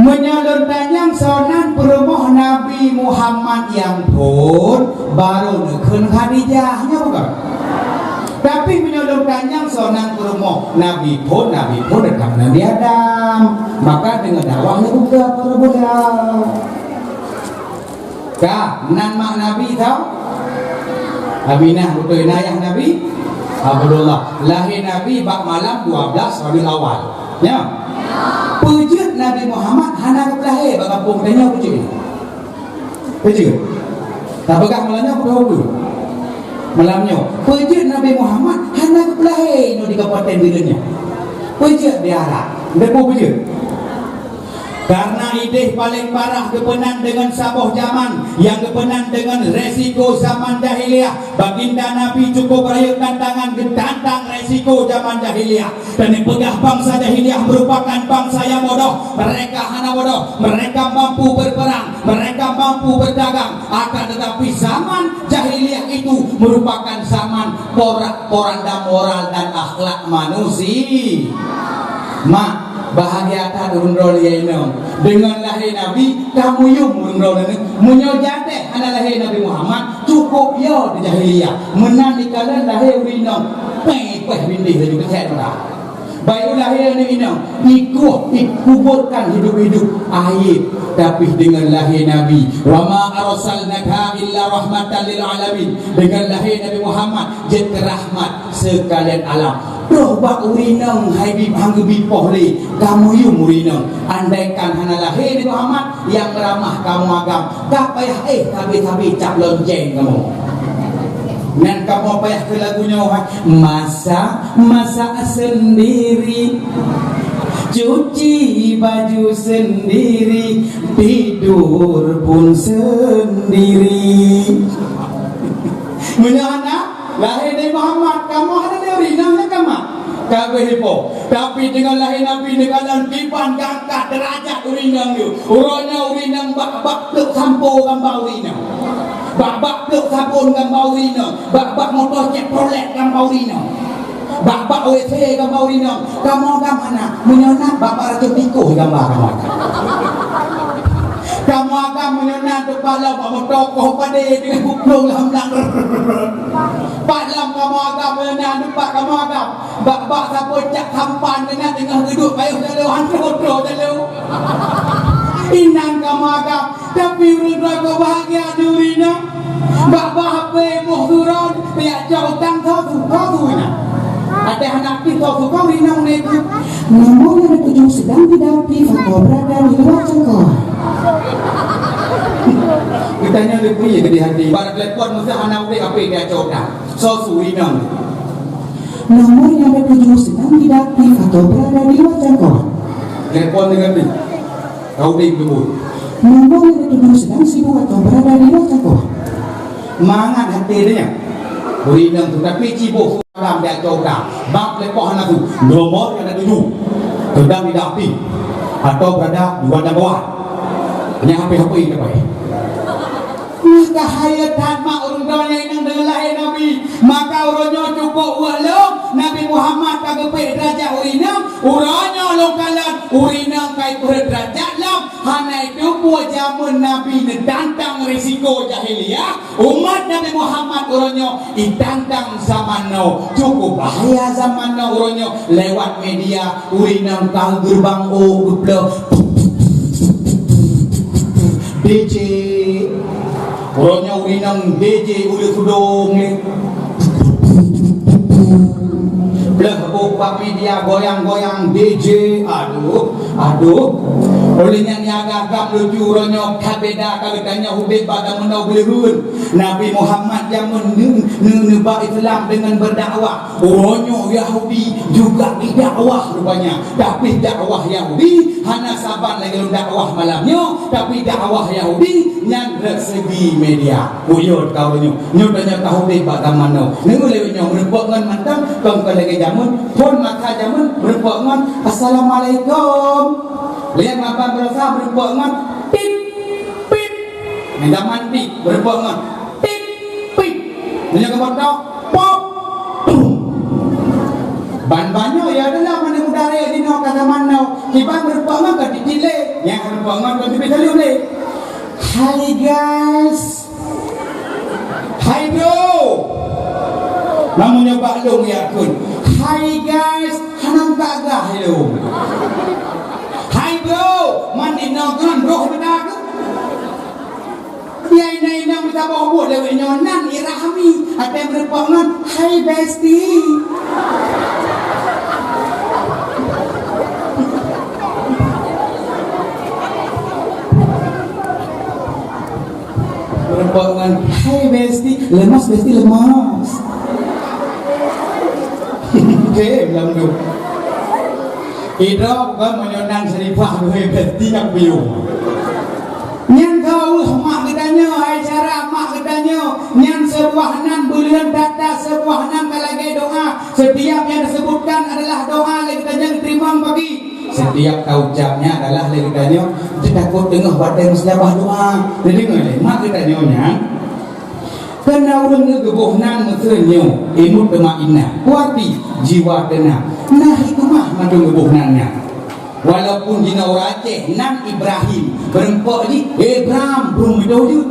Meunyoe lôn tanyong soe nan peurumoh Nabi Muhammad nyang phôn, barô neukheun Khadijah, nyo bukon? Tapi meunyoe lôn tanyong soe nan peurumoh Nabi phôn, Nabi phôn teutap Nabi Adam. Maka deungon dakwah lôn buka parabola. Ka, nan mak Nabi tau? Aminah, beutôi, nan ayah Nabi? Abdullah. Lahé Nabi bak malam dua belas Rabiul Awal. Nyo. Peue jeuet Nabi Muhammad hana geupeulahé bak gampông tanyoe, peue jeuet? Peue jeuet? Tapeugah malam nyoe, peue jeuet? Malam nyoe. Peue jeuet Nabi Muhammad hana geupeulahé inoe di Kabupaten Bireuen nyoe? Peue jeuet di Arab? Ndeue peue jeuet? Karena idéh paleng parah geupeunan deungon saboh jaman nyang geupeunan deungon resiko zaman jahiliyah. Baginda Nabi cukup rayeuk tantangan geutantang resiko zaman jahiliyah. Dan dipeugah bangsa jahiliyah merupakan bangsa nyang bodoh. Mereka hana bodoh. Mereka mampu berperang. Mereka mampu berdagang. Akan tetapi zaman jahiliyah itu merupakan zaman porak-poranda moral dan akhlak manusia. Mak, bahagia that ureueng droeneuh inong. Deungon lahé Nabi, ka meuyuem ureueng droeneuh. Meunyoe jadeh hana lahé Nabi Muhammad, cukup yo di jahiliyah. Meunan dikalon lahé ureueng inong, péh-péh bindeh laju keucèk mata. Baru lahé aneuk inong, ikueh, ikuburkan hidup-hidup, aib. Tapi dengan lahé Nabi, "Wa ma arsalnaka illa rahmatan lil alamin." Dengan lahé Nabi Muhammad, jeuet keu rahmat sekalian alam. Troh bak ureueng inong hai bi-, han geubi poh lé, kamoe yum ureueng inong. Andaikan hana lahé Nabi Muhammad, nyang meuramah kamoe agam, ka payah éh sabe-sabe cap lonceng kamoe. Nyan kamoe payah keu lagu nyoe, hai, masak, masak sendiri, cuci baju sendiri, tidur pun sendiri. Meunyoe hana lahé Nabi Muhammad, kamoe hana lé ureueng inong nyang ka mat. Ka geuhipo. Tapi deungon lahé Nabi neukalon kiban geuangkat deurajat ureueng inong nyoe. Uroe nyoe ureueng inong bak-bak plôk sampo gamba ureueng inong. Bak-bak plôk sabon gamba ureueng inong. Bak-bak moto Chevrolet gamba ureueng inong. Bak-bak W C gamba ureueng inong. Kamoe agam hana. Meunyoe na, bak-bak racun tikoh gamba kamoe agam. Kamoe agam meunyoe na, teupalong bak moto koh padé deungon buplong lam blang. Pat lam kamoe agam meunyoe na, teumpat kamoe agam. Bak-bak sapeue cak sampan keunan teungoh geuduek payah taloe, han troh-troh taloe. Inan kamoe agam, tapi ureueng droe keu bahagia duri nyoe. Bak-bak H P moh suron, piak cok utang soe su, soe su inan. Até hana pi soe su kau rinong neu tu. Nomor yang dituju sedang tidak aktif atau berada di luar jangkauan. Geutanyoe leubeh geude hati. Bak telepon meusti hana ubé H P piak cok utang. Soe su rinong. Nomor yang dituju sedang tidak aktif atau berada di luar jangkauan. Telepon dengan ni. Kau deh dulu. Nomor yang dituju sedang sibuk atau berada di luar jangkauan. Mangat hati dia. Beri nang tu, tapi ciboh dalam dia coba. Bak lepoh hana tu. Nomor yang dituju sedang tidak aktif atau berada di luar jangkauan. Hanya H P-H P yang dapat. Maka hayeu that mak ureueng droeneuh inong deungon lahé Nabi. Maka uroe nyoe cukôp weueh lom Nabi Muhammad ka geupeuék deurajat ureueng inong. Uroe nyoe lôn kalon ureueng inong ka ipeureuet deurajat lom. Hana itu peue jameun Nabi neutantang risiko jahiliyah. Umat Nabi Muhammad uroe nyoe itantang zaman now. Cukôp bahaya zaman now uroe nyoe lewat media. Ureueng inong ka geureubang ôk geuplôh. D J. Uroe nyoe ureueng inong D J uleue sudong lé. Plôh ôk bak media goyang-goyang D J. Aduh, aduh. Oleh nyan nyang agam lucu uroe nyoe ka beda ka geutanyoe udép bak tameunau beuleuen. Nabi Muhammad jameun neu-, neu-, neuba Islam deungon berdakwah. Uroe nyoe Yahudi juga didakwah rupanya. Tapi dakwah Yahudi hana saban lagèe lôn dakwah malam nyoe, tapi dakwah Yahudi nyan dari segi media. Buyôt ka uroe nyoe. Nyoe tanyoe ka udép bak zaman now. Nyoe lewat nyoe meureumpok ngon mantong, kon ka lagèe jameun, phôn maka jameun meureumpok ngon assalamualaikum. Lihat maban beurasa meureumpok ngon pip, pip. Nyan zaman pip meureumpok ngon pip, pip. Meunyoe keumoto, pop, pum. Ban-ban nyoe ya adalah mana udara di nyoe ka zaman now. Kiban meureumpok ngon ka titilé, nyang meureumpok ngon ka tipi saleuem lé. Hai guys. Hai bro. Namun nyoe bak lôn ya kun. Hai guys, hana muka gah lôn. Hai bro, mandi nongkrong roh beuna. Nyang inong-inong meusaboh buet lewat nyoe nan Irahmi, até meureumpok ngon, "Hai bestie." Meureumpok ngon, "Hai bestie." Leumas bestie leumas. Oke, bilang tu. Idrop kan meunyoe nan Syarifah, "Hai bestie," nyang biu. Nyan ka weueh mak geutanyoe, hai cara mak geutanyoe. Nyan seubuah nan buleuen that-that, seubuah nan ka lagèe doa. Setiap yang disebutkan adalah doa lé geutanyoe teurimong pagi. Setiap taucapnya adalah lé geutanyoe teutakot teungoh watèe mustajabah doa. Teudeungoe lé mak geutanyoe nyan. Keu na ureueng geuboh nan meuteun nyoe, imut teuma inah, kuati jiwa teuna. Na hikmah mandum geuboh nan nyan. Walaupun jinoe ureueng Aceh, nan Ibrahim, beureumpok jih, Ibram, brung beutôi jeuet.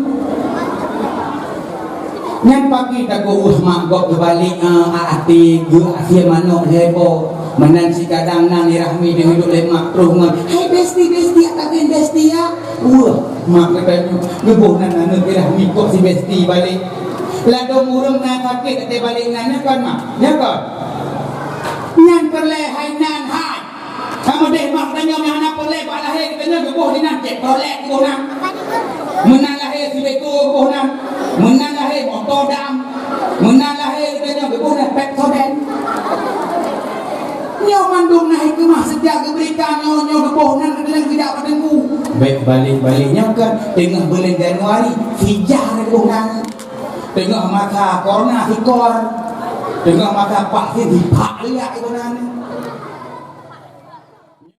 Nyan pagi tagoe mak gob geubalek, eh, até geu asie manok lhèe boh. Meunan si kadang nan Irahmi di uduk lé mak troh ngon, "Hai besti, besti, ataupun besti ya?" Wah, mak geutanyoe geuboh nan aneuk Irahmi kok si besti balek. Ladôm ureueng nan sakét até balek nan, nyo kon, mak? Nyo kon? Nyan peureulée hai nan hai. Kamoe deh mak geutanyoe nyang hana peureulée bak lahé geutanyoe geuboh dinan cek peureulée geuboh nan. Meunan lahé si Beko geuboh nan. Meunan lahé moto dam. Meunan lahé geutanyoe geuboh nan Pepsodent. Nyoe mandum na hikmah sejak geuberikan nyoe, nyoe geuboh nan keuneulheueh geujak bak teungku. Bèk balek-balek nyoe kan teungoh buleuen Januari, hijah na geuboh nan. Teungoh masa corona sikor. Teungoh masa vaksin sipak liak geuboh nan.